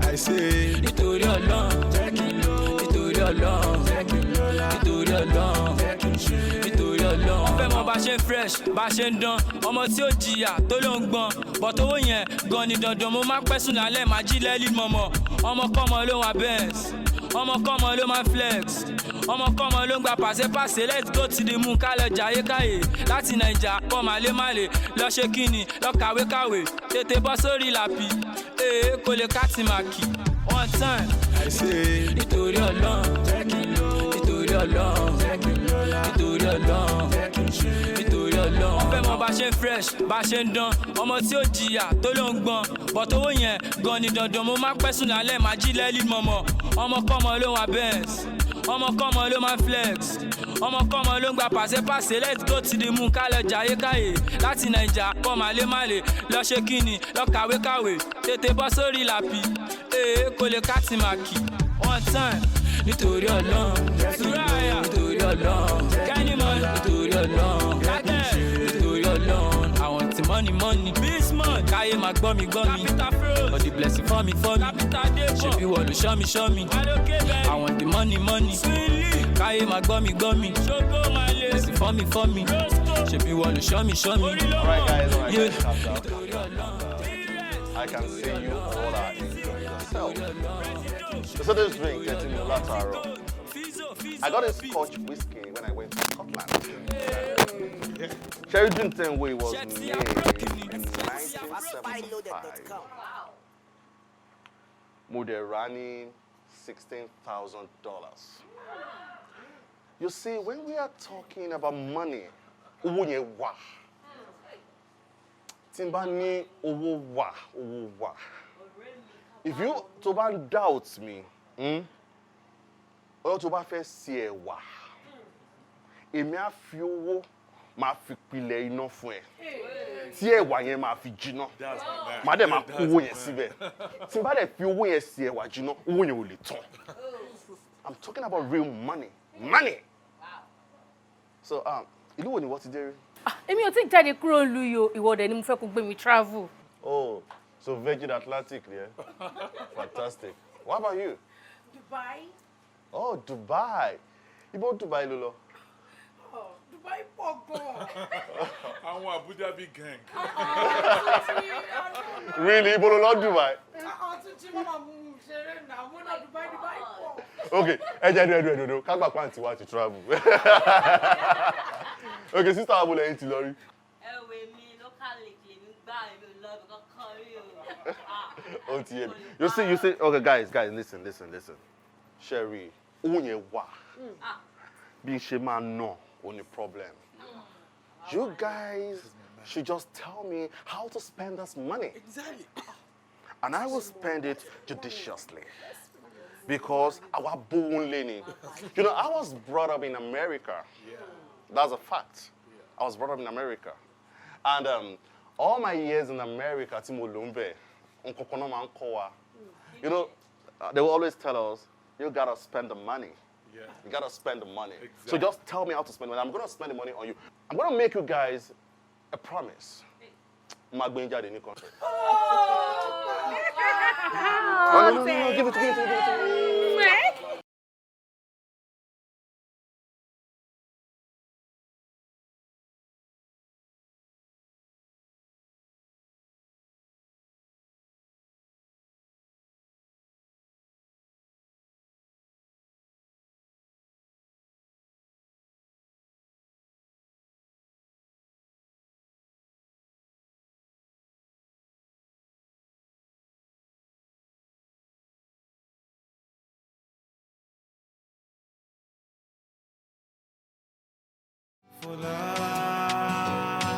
I say. Nítorí Ọlọ́run. Jẹ́ kí n lọ. Nítorí Ọlọ́run. Jẹ́ kí n lọ. Nítorí Ọlọ́run. Jẹ́ kí n ṣe. Nítorí Ọlọ́run. Wọ́n fẹ́ mọ bá ṣe ń fresh, bá ṣe ń dán. Ọmọ tí ó jìyà tó ló ń gbọ́n. Bọ̀tọ̀ owó yẹn gan ni dandan. Mo máa ń pẹ́ sùn lálẹ́, màá jí lẹ́lí mọ̀mọ́. Ọmọkọ́mọ ló wà Benz. Ọmọkọ́mọ ló máa ń flex. Ọmọkọ́mọ ló ń gba pàṣẹpàṣẹ. Let's go to the moon ká lọ jayé káyé. Láti Nàìjà kọ́ màlémàlé. Lọ ṣe kíni, lọ kàwé kàwé. Tètè bọ́ sórí làpì. Ee kò lè kátìmàkì. One time. I say. Nítorí Ọlọ́run. Jẹ́ kí n lọ. Nítorí Ọlọ́run. Jẹ́ kí n lọ. Nítorí Ọlọ́run. Jẹ́ kí n ṣe. Nítorí Ọlọ́run. Wọ́n fẹ́ mọ bá ṣe ń fresh, bá ṣe ń dán. Ọmọ tí ó jìyà tó ló ń gbọ́n. Bọ̀tọ̀ owó yẹn gan ni dandan. Mo máa ń pẹ́ sùn lálẹ́, màá jí lẹ́lí mọ̀mọ́. Ọmọkọ́mọ ló wà Benz. Ọmọkọ́mọ ló máa ń flex. Ọmọkọ́mọ ló ń gba pàṣẹpàṣẹ. Let's go to the moon ká lọ jayé káyé. Láti Nàìjà kọ́ màlémàlé. Lọ ṣe kíni, lọ kàwé kàwé. Tètè bọ́ sórí làpì. Ee kò lè kátìmàkì. One time. Nítorí Ọlọ́run. Sùúràyà. Nítorí Ọlọ́run. Kẹ́nìmọ̀. Nítorí Ọlọ́run. Kákẹ́. Nítorí Ọlọ́run. Àwọn tí money money. Bismart. Káyé máa gbọ́ mi gbọ́ mi. All the blessing for me for me. Ṣebí wọ́n ló ṣọ́ mi ṣọ́ mi. Àwọn tí money money. Káyé máa gbọ́ mi gbọ́ mi. Blessing for me for me. Ṣebí wọ́n ló ṣọ́ mi ṣọ́ mi. All right, guys. All right, Yeah. guys. Calm down. Calm down. I can see you all are enjoying yourself. So this drink, getting you látàárọ̀. I got a Scotch whiskey when I went to Scotland. Sherry drink ten way was made in 1975. Mo dẹ̀ rà ní $16,000. You see, when we are talking about money, owó yẹn wà. Tí n bá ní owó wà, owó wà. If you tó bá ń doubt me, ọjọ́ tó bá fẹ́ ṣe ẹ̀wà, èmi á fi owó máa fi pilẹ̀ iná fún ẹ. Tí ẹ̀wà yẹn máa fi jiná, màá dẹ̀ máa kó owó yẹn síbẹ̀. Tí n bá dẹ̀ fi owó yẹn ṣe ẹ̀wà jiná, owó yẹn ò lè tán. I'm talking about real money. Money! So, ìlú wo ni wọ́n ti dé rí? Èmi ò tí ì jáde kúrò nílùú yìí o, ìwọ dẹ̀ ni mo fẹ́ kó gbé mi travel. Oh, so Virgin Atlantic, yeah? Fantastic. What about you? Dubai. Oh, Dubai. Ibo Dubai ló lọ? Oh, Dubai pọ̀ gan. Àwọn Abu Dhabi gang. Really? Ibo ló lọ Dubai? Àtúntí mama mú un ṣeré náà, mo náà Dubai Dubai pọ̀. Okay, ẹ jẹ́ ẹdùn ẹdùn ẹdùn ká gbà pàǹtí wa ti travel. Okay, sister abo lẹ́yìn ti lọ rí. Ẹ wo èmi, local league lèmi gbá, èmi ò lọ ibi kankan rí o. Ó ti yé mi. You see, okay, guys, guys, listen, listen, listen. Sherry, owó yẹn wà. Bí n ṣe máa ná, ó ní problem. You guys should just tell me how to spend this money. Exactly. And I will spend it judiciously. Because our leni. You know, I was brought up in America. That's a fact. I was brought up in America. And all my years in America, tí mo lò ńbẹ̀, nǹkan kan náà máa ń kọ́ wa. You know, they will always tell us, you gotta spend the money. Yeah. You gotta spend the money. So just tell me how to spend the money. I'm gonna spend the money on you. I'm gonna make you guys a promise. Má gbé yín jáde ní country. No, no, no, no, no, give it, give it, give it, give it.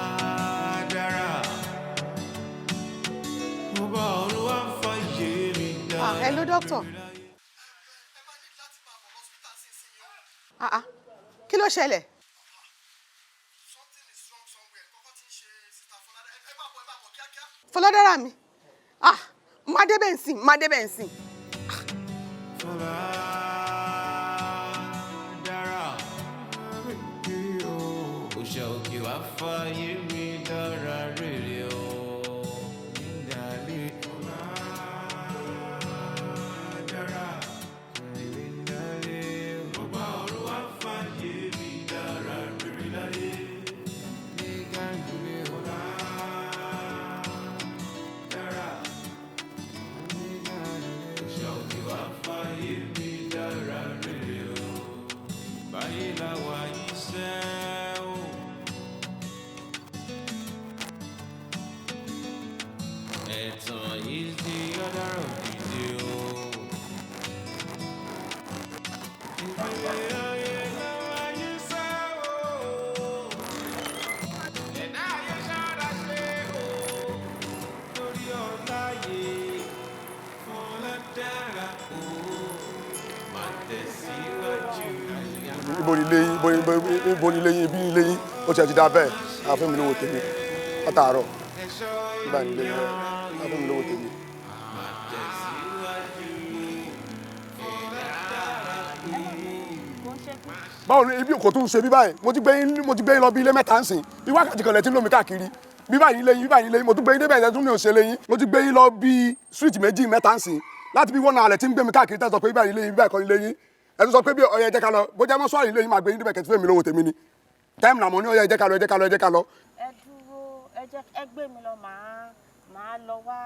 Fọládára, mo bá ọ̀run wá ń fàyè mi Ah, hello doctor. Ah ah, kí ló ṣẹlẹ̀? Fọládára mi. Ah, má débẹ̀ ń sìn, má débẹ̀ ń sìn. Fọládára, òòṣà òkè wá fàyè mi dára rere o. Nídàálẹ̀ Fọládára, nídàálẹ̀ mo bá ọ̀run wá fàyè mi dára rere láyé. Nígàjúlẹ̀ Fọládára, òòṣà òkè wá fàyè mi dára rere o. Báyé la wà yìí sẹ́ o. Ẹ̀tàn is the order of the day o. Ìpele ayé làwa yìí sẹ́ o. Ẹ̀dá ayé ṣọ́ra ṣe o. Torí ọ̀la yìí fọlá dára o. Má tẹ̀síwájú. Ibo ni ilé yín? Ibo ni ilé yín? Ibi ni ilé yín? Ó ti ẹ̀ ti dá bẹ́ẹ̀. A fún mi lówó tèmi látàárọ̀. Nígbà ní ilé yín, a fún mi lówó tèmi. Báwo ni ibi kò tún ṣe bí báyìí? Mo ti gbé yín lọ bí ilé mẹ́ta ń sìn. Bí wákàtí kan lẹ ti ń lò mí káàkiri. Bí báyìí ní ilé yín, bí báyìí ní ilé yín. Mo tún gbé yín débẹ̀, ẹ̀ tún ní òṣèlè yín. Mo ti gbé yín lọ bí street méjì mẹ́ta ń sìn. Láti bí wọ́n náà lẹ ti ń gbé mi káàkiri, tẹ́ sọ pé bí báyìí ní ilé yín, bí báyìí kọ́ ní ilé yín. Ẹ tún sọ pé bí ọyẹ ẹ jẹ́ ká lọ, bó jẹ́ mọ́ṣúárì ilé yín, máa gbé yín débẹ̀ kẹ́tí fún mi lówó tèmi ni. Táìmù làmọ́ ní ọyẹ ẹ jẹ́ ká lọ, ẹ jẹ́ ká lọ, ẹ jẹ́ ká lọ. Ẹ dúró, ẹ jẹ́ ẹ gbé mi lọ, màá lọ wá,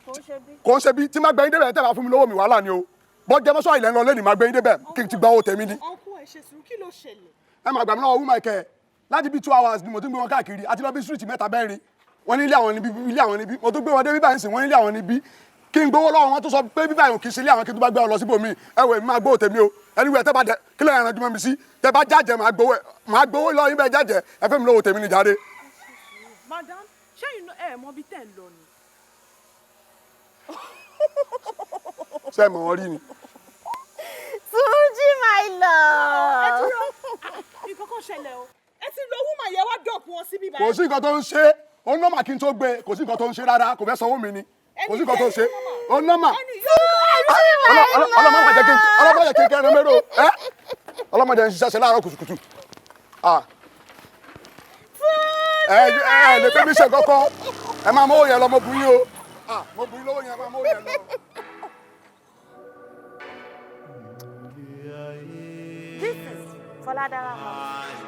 kò ń ṣe bí. Kò ń ṣe bí tí má gbé yín débẹ̀, tẹ́ bá fún mi lówó mi, wàhálà ni o. Bọ́ jẹ́ mọ́ṣúárì lẹ́ ń lọ lẹ́nìí, máa gbé yín débẹ̀ kí n ti gba owó tèmi ni. Uncle, ẹ ṣe sùúrù, kí ló ṣẹlẹ̀? Ẹ máa gbà mí lọ́wọ́ woman kẹ. Láti bí 2 hours ni mo ti ń gbé wọn káàkiri àti lọ bí street mẹ́ta bẹ́ẹ̀rin. Wọ́n ní ilé àwọn níbí, ilé àwọn níbí. Mo tún gbé wọn dé bíbá ìsìn, wọ́n ní ilé àwọn níbí. Kí n gbowó lọ́wọ́ wọn tó sọ pé bíbá ìhùn kì í ṣe ilé àwọn, kí n tó bá gbé wọn lọ síbòmíì. Ẹ wò, èmi máa gbówó tèmi o. Anyway, tẹ́ bá dẹ kí lóye ẹranjú mọ́ mi sí, tẹ́ bá jájẹ, máa gbowó, máa gbowó lọ yín. Bẹ́ẹ̀ jájẹ, ẹ fẹ́ mi lówó tèmi ní jáde. Madam, ṣé ẹ mọ ibi tẹ́ ń lọ ni? Ṣé ẹ mọ̀ wọ́n rí ni? Túnjí, my love. Ẹ dúró, nǹkan kan ṣẹlẹ̀ o. Ẹ ti lọ woman yẹn wá drop wọn síbí báyìí. Kò sí nǹkan tó ń ṣe. Ó nọ́mà kí n tó gbé. Kò sí nǹkan tó ń ṣe rárá. Kò fẹ́ sanwó mi ni. Kò sí nǹkan tó ń ṣe. Ó nọ́mà. Ọlọ́mọ jẹ́ kí n, ọlọ́mọ jẹ́ kí n kẹrin mẹ́rọ ẹ́. Ọlọ́mọ jẹ́ n ṣiṣẹ́ ṣe láàárọ̀ kùtùkùtù. Ah. Ẹ ẹ lè fẹ́ mi ṣe kọ́kọ́. Ẹ máa mówó yẹn lọ, mo bù yín o. Ah, mo bù yín lówó yẹn, ẹ máa mówó yẹn lọ. This is Fọládàra house.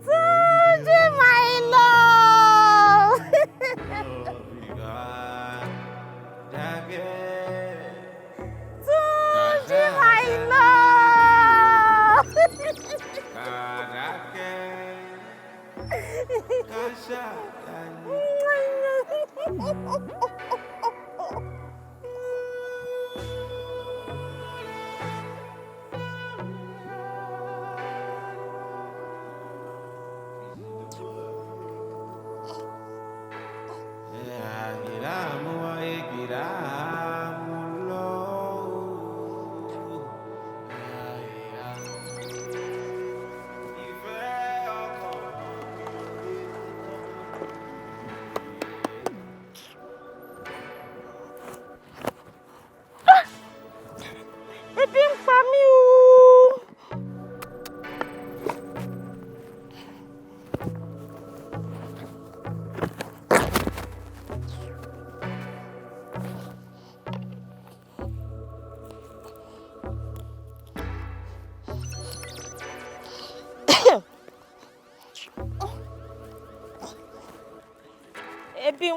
Túnjí, my love. Túnjí, my love. Kàdákẹ́ káṣá.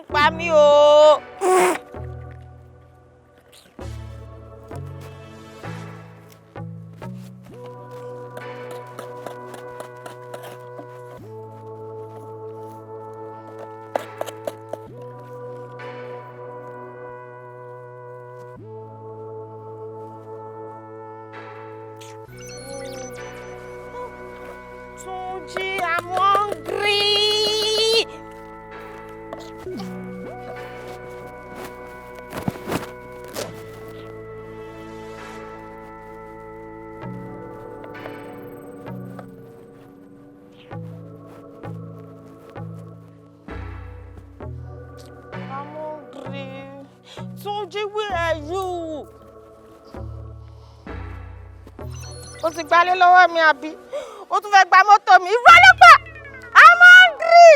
ń pa mí o. Túnjí, I'm hungry. I'm hungry. Túnjí, where are you? Ó ti gbalé lọ́wọ́ mi àbí? Ó tún fẹ́ gba mọ́tò mi. Irọ́ ló pa! I'm hungry!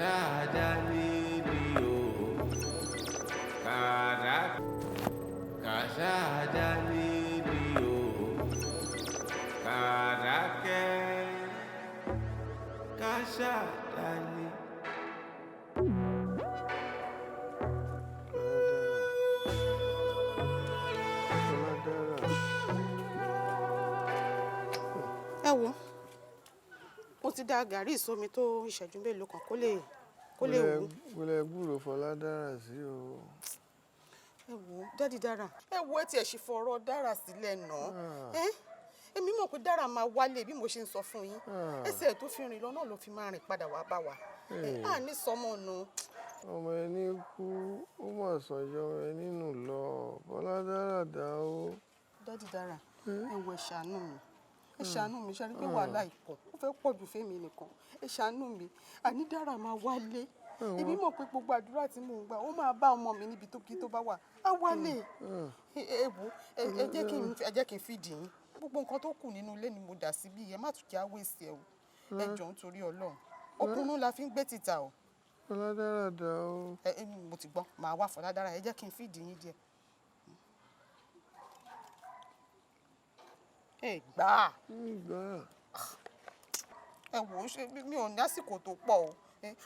Kàṣáájálé ni o. Kàdá. Kàṣáájálé ni o. Kàdákẹ́. Kàṣáájálé. Ẹ wo, mo ti da gàrí ìsomi tó ìṣẹ́jú mélòó kan kó lè wú. Wọlé gbúrò Fọládára sí o. Ẹ wo, Daddy Dára, ẹ wo, ẹ tiẹ̀ ṣe fọ̀rọ̀ Dára sílẹ̀ náà. Ẹ èmi mọ̀ pé Dára máa wálé bí mo ṣe ń sọ fún yín. Ẹsẹ̀ tó fi rìn lọ náà ló fi máa rìn padà wá bá wa. Ẹ á ní sọmọ nù. Ọmọ ẹni kú, ó mà sànjọ ọmọ ẹni nù lọ. Fọládára dá o. Daddy Dára, ẹ wo, ẹ ṣàánú mi, ẹ ṣàánú mi. Ṣe rí pé wàhálà ìpọ̀, ó fẹ́ pọ̀ jù fẹ́mi nìkan. Ẹ ṣàánú mi. Àní Dára máa wálé. Èmi mọ̀ pé gbogbo àdúrà tí mò ń gbà, ó máa bá ọmọ mi níbi tó kí tó bá wà, á wálé. Ẹ wo, ẹ jẹ́ kí n fìdí yín. Gbogbo nǹkan tó kù nínú ilé ni mo dà síbí. Ẹ má tún jẹ́ àwèsì ẹ o. Ẹ jọ̀ọ́, nítorí Ọlọ́run, okùnú la fi ń gbé títà o. Fọládára dá o. Ẹ ẹ, mo ti gbọ́, màá wá Fọládára. Ẹ jẹ́ kí n fìdí yín díẹ̀. Ẹ gbà á. Gbà á. Ẹ wò ó, ṣe mi ò ní àsìkò tó pọ̀ o.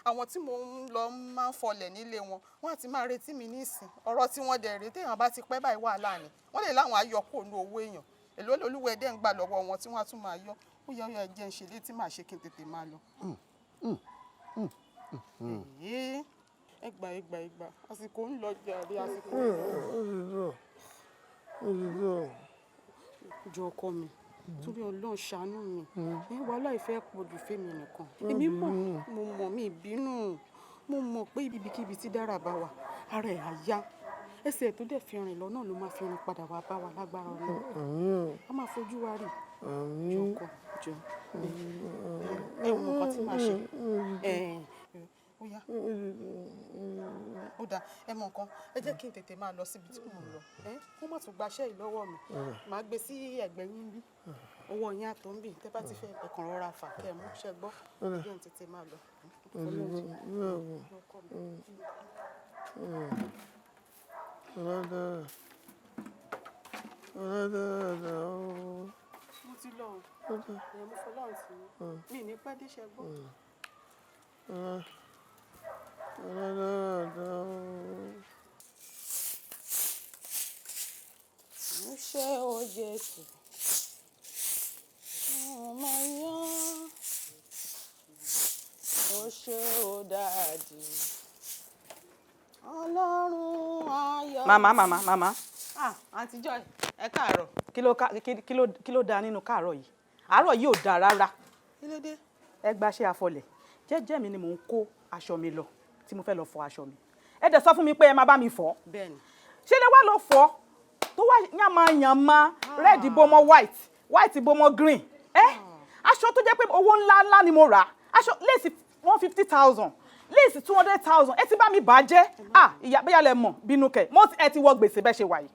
Àwọn tí mo ń lọ máa ń fọlẹ̀ nílé wọn, wọ́n á ti máa retí mi nísìn. Ọ̀rọ̀ tí wọ́n dẹ̀ rèé, téèyàn bá ti pẹ́ báyìí, wàhálà ni. Wọ́n lè láwọn á yọ kúrò ní owó èèyàn. Èló lolúwẹ̀ dẹ̀ ń gbà lọ́wọ́ wọn tí wọ́n á tún máa yọ? Ó yẹ, ó yẹ, jẹ́ ń ṣe létí màá ṣe kí n tètè máa lọ. Èyí, ẹ gbà, ẹ gbà, ẹ gbà. Àsìkò ń lọ jàre, àsìkò ń lọ. Ó ti tó, ó ti tó. Jọ ọkọ mi, torí Ọlọ́run, ṣàánú mi. Ẹ wàhálà ìfẹ́ pọ̀ jù fẹ́mi nìkan. Èmi mọ̀, mo mọ̀, mi ìbínú. Mo mọ̀ pé ibikíbi tí Dára bá wà, ara ẹ̀ á yá. Ẹsẹ̀ tó dẹ̀ fi rìn lọ náà ló máa fi rìn padà wá bá wa lágbára Ọlọ́run. Àmín o. A máa fojú wa rí. Àmín. Jọ ọkọ, jọ. Ẹ wo nǹkan tí màá ṣe. Ẹ ó yá. Ó dáa, ẹ mọ nǹkan, ẹ jẹ́ kí n tètè máa lọ síbi tí mò ń lọ. Ẹ kó má tún gbaṣẹ́ yìí lọ́wọ́ mi. Màá gbé sí ẹ̀gbẹ́ yín bí. Ọwọ́ yín àtọ̀ ń bì. Tẹ́ bá ti fẹ́, ẹ kàn rọra fà kẹ́ ẹ mú ṣẹ́ gbọ́. Ẹ jẹ́ n tètè máa lọ. Ọkọ mi. Fọládára. Fọládára dá o. Mo ti lọ o. Ẹ mo fọlọ́run sí i. Mi ní pẹ́ dé, ṣẹ́ gbọ́. Fọládára dá o. Mo ṣe o Jésù. Mo máa yán. Ó ṣe o Daddy. Ọlọ́run ayọ̀. Màmá, màmá, màmá. Ah, Aunty Joy, ẹ káàárọ̀. Kí ló ká- kí kí ló kí ló dáa nínú káàárọ̀ yìí? Àárọ̀ yìí ò dáa rárá. Kí ló dé? Ẹ gbaṣẹ́ afọlẹ̀. Jẹ́jẹ́ mi ni mò ń kó aṣọ mi lọ tí mo fẹ́ lọ fọ aṣọ mi. Ẹ dẹ̀ sọ fún mi pé ẹ máa bá mi fọ̀. Bẹ́ẹ̀ni. Ṣé lè wá lọ fọ̀? Tó wá yànmá red bomọ white, white bomọ green. Ẹ aṣọ tó jẹ́ pé owó ńlá ńlá ni mo rà, aṣọ lace 150,000, lace 200,000, ẹ ti bá mi bàjẹ́. Ah, ìyá, bóyá lẹ mọ̀ bínú kẹ̀ mo, ẹ ti wọ gbèsè bẹ́ẹ̀ ṣe wà yìí.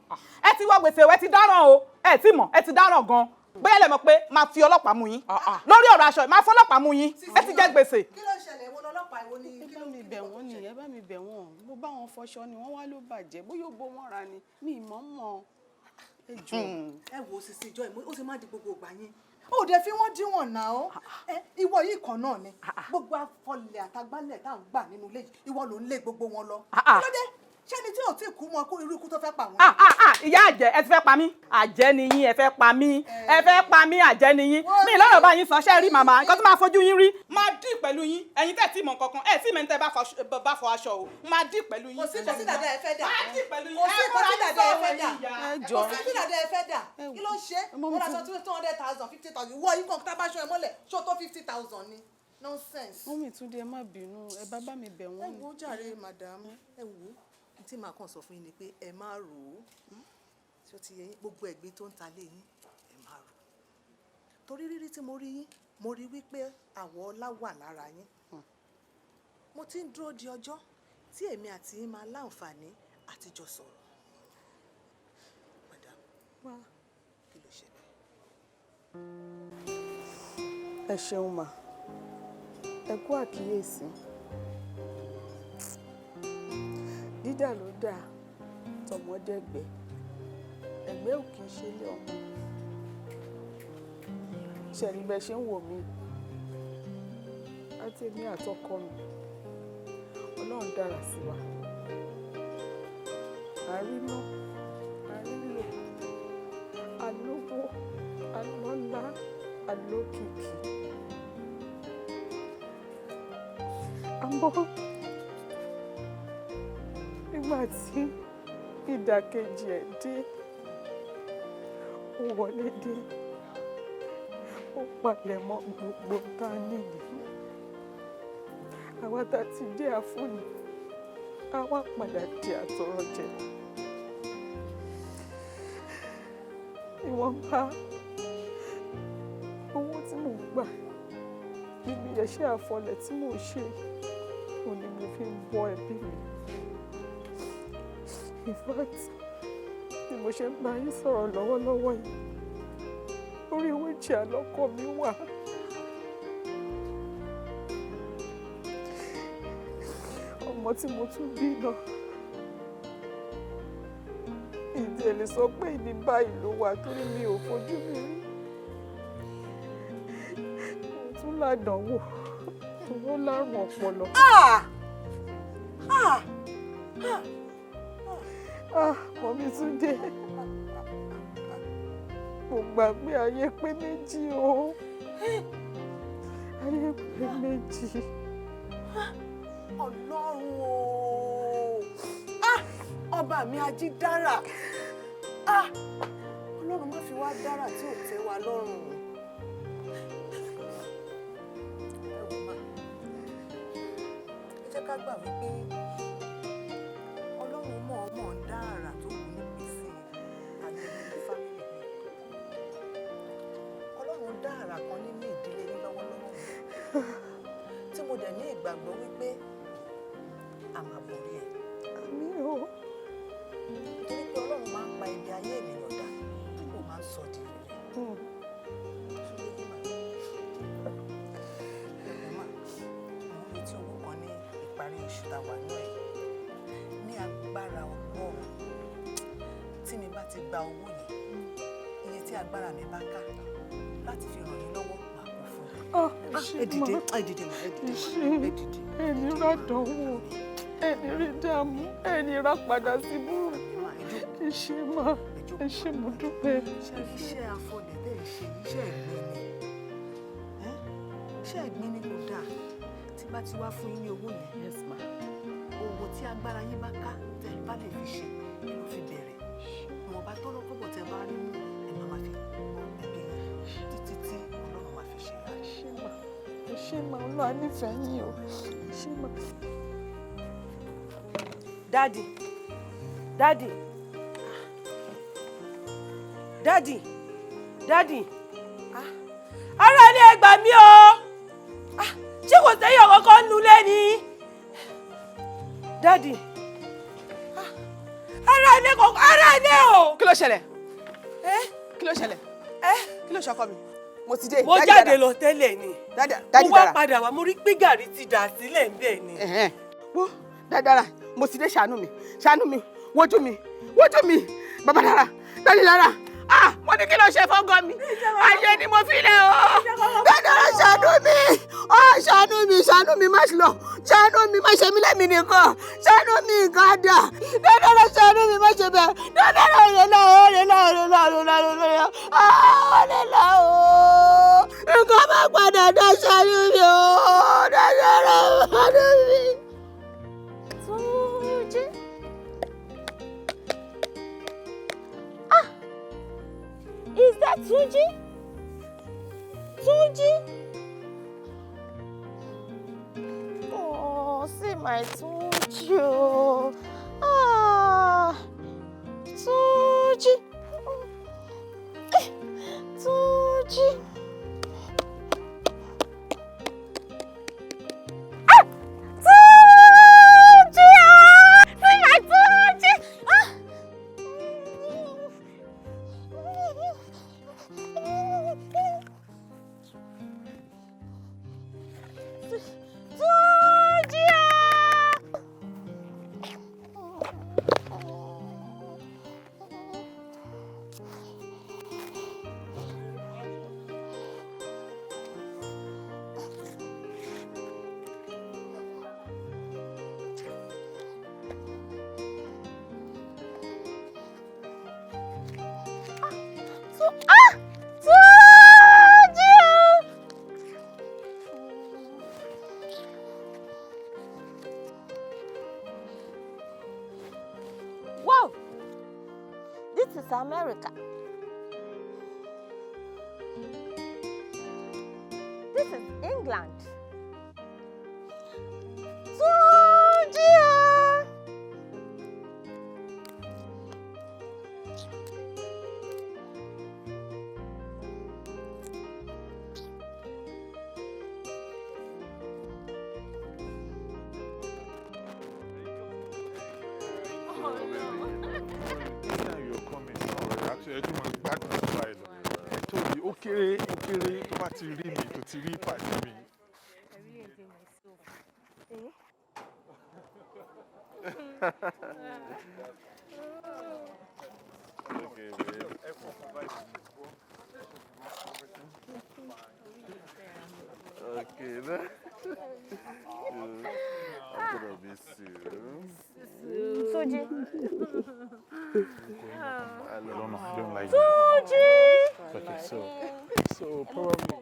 Ẹ ti wọ gbèsè, ẹ ti dáràn o. Ẹ ti mọ̀, ẹ ti dáràn gan. Bóyá lẹ mọ̀ pé máa fi ọlọ́pàá mú yín lórí ọ̀rọ̀ aṣọ yìí, máa fọlọ́pàá mú yín. Ẹ ti jẹ gbèsè. Kí ló ń ṣẹlẹ̀? Ìwọ lọ́lọ́pàá, ìwọ ni Ẹ bá mi bẹ̀ wọ́n ni, ẹ bá mi bẹ̀ wọ́n. Mo bá wọn fọṣọ ni, wọ́n wá ló bàjẹ́. Bóyá ó bo wọ́n ra ni, mi ì mọ̀ mọ̀. Ẹ jọ̀ọ́. Ẹ wo, sisi ìjọ ìmọ̀, ó ti má di gbogbo ìgbà yín, ó dẹ̀ fi wọ́n díwọ̀n náà ó. Ẹ ìwọ yìí kan náà ni gbogbo afọlẹ̀ àtagbálẹ̀ tá à ń gbà nínú ilé yìí, ìwọ ló ń lé gbogbo wọn lọ. Kí ló dé? Ṣé ni tí ò tí kú mọ kó irú ikú tó fẹ́ pa wọ́n? Ah ah ah, ìyá àjẹ́, ẹ ti fẹ́ pa mí. Àjẹ́ ni yín, ẹ fẹ́ pa mí, ẹ fẹ́ pa mí. Àjẹ́ ni yín. Mi lọ́rọ̀ bá yín sọ. Ṣẹ́ rí màmá, nǹkan tó máa fojú yín rí, máa dì pẹ̀lú yín. Ẹ̀yin tẹ̀ tí mọ̀ kankan, ẹ̀ tí mẹ́ni tẹ́ bá fọ aṣọ o, máa dì pẹ̀lú yín. Kò sí kò sí dàda ẹ fẹ́ dà. Máa dì pẹ̀lú yín. Kò sí Ẹ kò sí múra dàda ẹ fẹ́ sọ̀rọ̀ dà. yìí, ìyá. Kò sí sí dàda ẹ fẹ́ dà. Kí ló ń ṣe? Wọ́n aṣọ 200,000, 50,000, ìwọ yìí kan tá bá aṣọ ẹ mọ́lẹ̀, ṣó tó 50,000 ni? Nonsense. Mummy Túndé, ẹ má bínú, ẹ bá bá mi bẹ̀ wọ́n Ẹ ni. wo jàre, madam, ẹ wo, n tí màá kàn sọ fún yín ni pé ẹ má rò ó tí ó ti yẹ yín. Gbogbo ẹ̀gbin tó ń ta lé yín, ẹ má rò ó, torí rírí tí mo rí yín, mo rí wípé àwọ̀ ọlá wà lára yín. Mo ti ń dúró di ọjọ́ tí èmi àti yín máa láǹfààní àtijọ́ sọ̀rọ̀. Madam, kí ló ṣẹlẹ̀? Ẹ ṣeun mà, ẹ kú àkíyèsí. Dídà ló dà tọmọdẹgbẹ, ẹgbẹ́ ò kì í ṣe ilé ọmọ. Ṣẹ̀rí bẹ́ẹ̀ ṣe ń wò mí, àti èmi àtọkọ mi, Ọlọ́run dára sí wa. À ń rí ná, à ń rí lò, à lówó, à lọ́lá, à lókìkí. Àmọ́ nígbà tí ìdàkejì ẹ̀ dé, ó wọlé dé, ó palẹ̀mọ́ gbogbo tá a níyì. Àwa tá a ti dé àfúnni, àwa padà di àtọrọjẹ. Ìwọ̀nba owó tí mò ń gbà níbi iṣẹ́ àfọlẹ̀ tí mò ń ṣe, òun ni mo fi ń bọ́ ẹbí mi. In fact, bí mo ṣe ń bá yín sọ̀rọ̀ lọ́wọ́lọ́wọ́ yìí, orí wheelchair lọ́kọ mi wà. Ọmọ tí mo tún bí náà, ìdí ẹ̀ lè sọ pé ibi báyìí ló wà torí mi ò fojú mi rí. Mo tún ládánwò owó lárùn ọpọlọ. Ah! Ah! Ah! Ah, Mummy Túndé, mo gbà pé ayé pé méjì o, ayé pé méjì. Ọlọ́run o! Ah! Ọba mi ajídára! Ah! Ọlọ́run má fi wá dára tí ò tẹ́ wa lọ́rùn. Ẹ wò má, ẹ jẹ́ ká gbà wípé Ọlọ́run mọ̀ọ́mọ̀ ń dá àrà tó wù nípìnsí ayé nínú family yìí. Ọlọ́run dá àrà kan nínú ìdílé yín lọ́wọ́lọ́wọ́ tí mo dẹ̀ ní ìgbàgbọ́ wípé a máa borí ẹ̀. Àmín o. Nítorí pé Ọlọ́run máa ń pa ibi ayé ènìyàn dà, ó máa ń sọ di rere. Ṣé yín mà? Ẹ̀rọ mà, mo ń retí owó kan ní ìparí oṣù tá a wà náà ẹ̀. Ní agbára Ọlọ́run, tí mi bá ti gba owó yẹn, iye tí agbára mi bá ká láti fi ràn yín lọ́wọ́, màá kó fún yín. Ah, Ẹ dìde, ẹ dìde mà, ẹ dìde mà, ẹ dìde. Ẹni ràdánwò, ẹni rí dààmú, ẹni rà padà sí búrú. Ẹ ṣé mà, ẹ ṣé, mo dúpẹ́. Ṣé iṣẹ́ afọlẹ̀ tẹ́ ẹ ṣe, iṣẹ́ ẹ̀gbin ni? Iṣẹ́ ẹ̀gbin ni, kò dáa. Tí bá ti wá fún yín ní owó yẹn, Yes ma. owó tí agbára yín bá ká tẹ́ ẹ bá lè fi ṣe, ẹ lọ fi bẹ̀rẹ̀. Ìwọ̀nba tọ́rọ́ kọ́bọ̀ tẹ́ bá rí mú, ẹ máa ma fi bọ́ ẹbí yín títí tí Ọlọ́run máa fi ṣe. Ẹ ṣé mà, ẹ ṣé mà, Ọlọ́run á nífẹ̀ẹ́ yín o. Ẹ ṣé mà. Daddy, Daddy. Daddy, daddy, ah, ará ilé ẹ gbà mí o. Ah, ṣé kò sẹ́yìn ọ̀kọ̀ọ̀kan nulẹ̀ ni? Daddy, ah, ará ilé kọ̀ọ̀kan, ará ilé o. Kí ló ṣẹlẹ̀? Kí ló ṣẹlẹ̀? Kí ló ṣọkọ mi? Mo ti dé. Mo Daddy jáde dára. lọ tẹ́lẹ̀ ni. Daddy Mo wá dára. padà wá, mo rí pé gàrí ti dà sílẹ̀ ń bẹ̀ ni. Wo dáadáa, mo ti dé, ṣàánú mi, ṣàánú mi, wojú mi, wojú mi, bàbá dára, daddy dára. Ah, mo ní kí ló ṣe fọ́gọ́ mi? Ayé ni mo fi lẹ̀ o. Dáadáa, ṣàánú mi, oh ṣàánú mi, ṣàánú mi, má ṣe lọ, ṣàánú mi, má ṣe mí lẹ́mìí nìkan, ṣàánú mi nǹkan dà. Dáadáa, ṣàánú mi, má ṣe bẹ́ẹ̀. Dáadáa, rẹ̀ lọ, rẹ̀ lọ, rẹ̀ lọ, rẹ̀ lọ, rẹ̀ lọ, ah, rẹ̀ lọ o. Nǹkan má padà dá, ṣàánú mi o. Dáadáa, ṣàánú mi. Túnjí. Ah! Is that Túnjí? Túnjí? Oh, see my Túnjí o. Ah! Túnjí. Eh, Túnjí. Ah! Túnjí ah! See my Túnjí. Ah! Túnjí ah! Ah! Túnjí o! Wow! This is America. This is England. Túnjí o! Anytime you're coming, ọ̀rẹ́ àti ẹjú máa gbádùn sí báyìí lọ. Ẹ tóbi, ó kéré, ó kéré tó bá ti rí mi, tó ti rí pàdé mi. I really enjoy myself. Okay, babe. Okay, then. I'm gonna miss you. Túnjí. I don't know, I don't like Túnjí. Okay, so probably.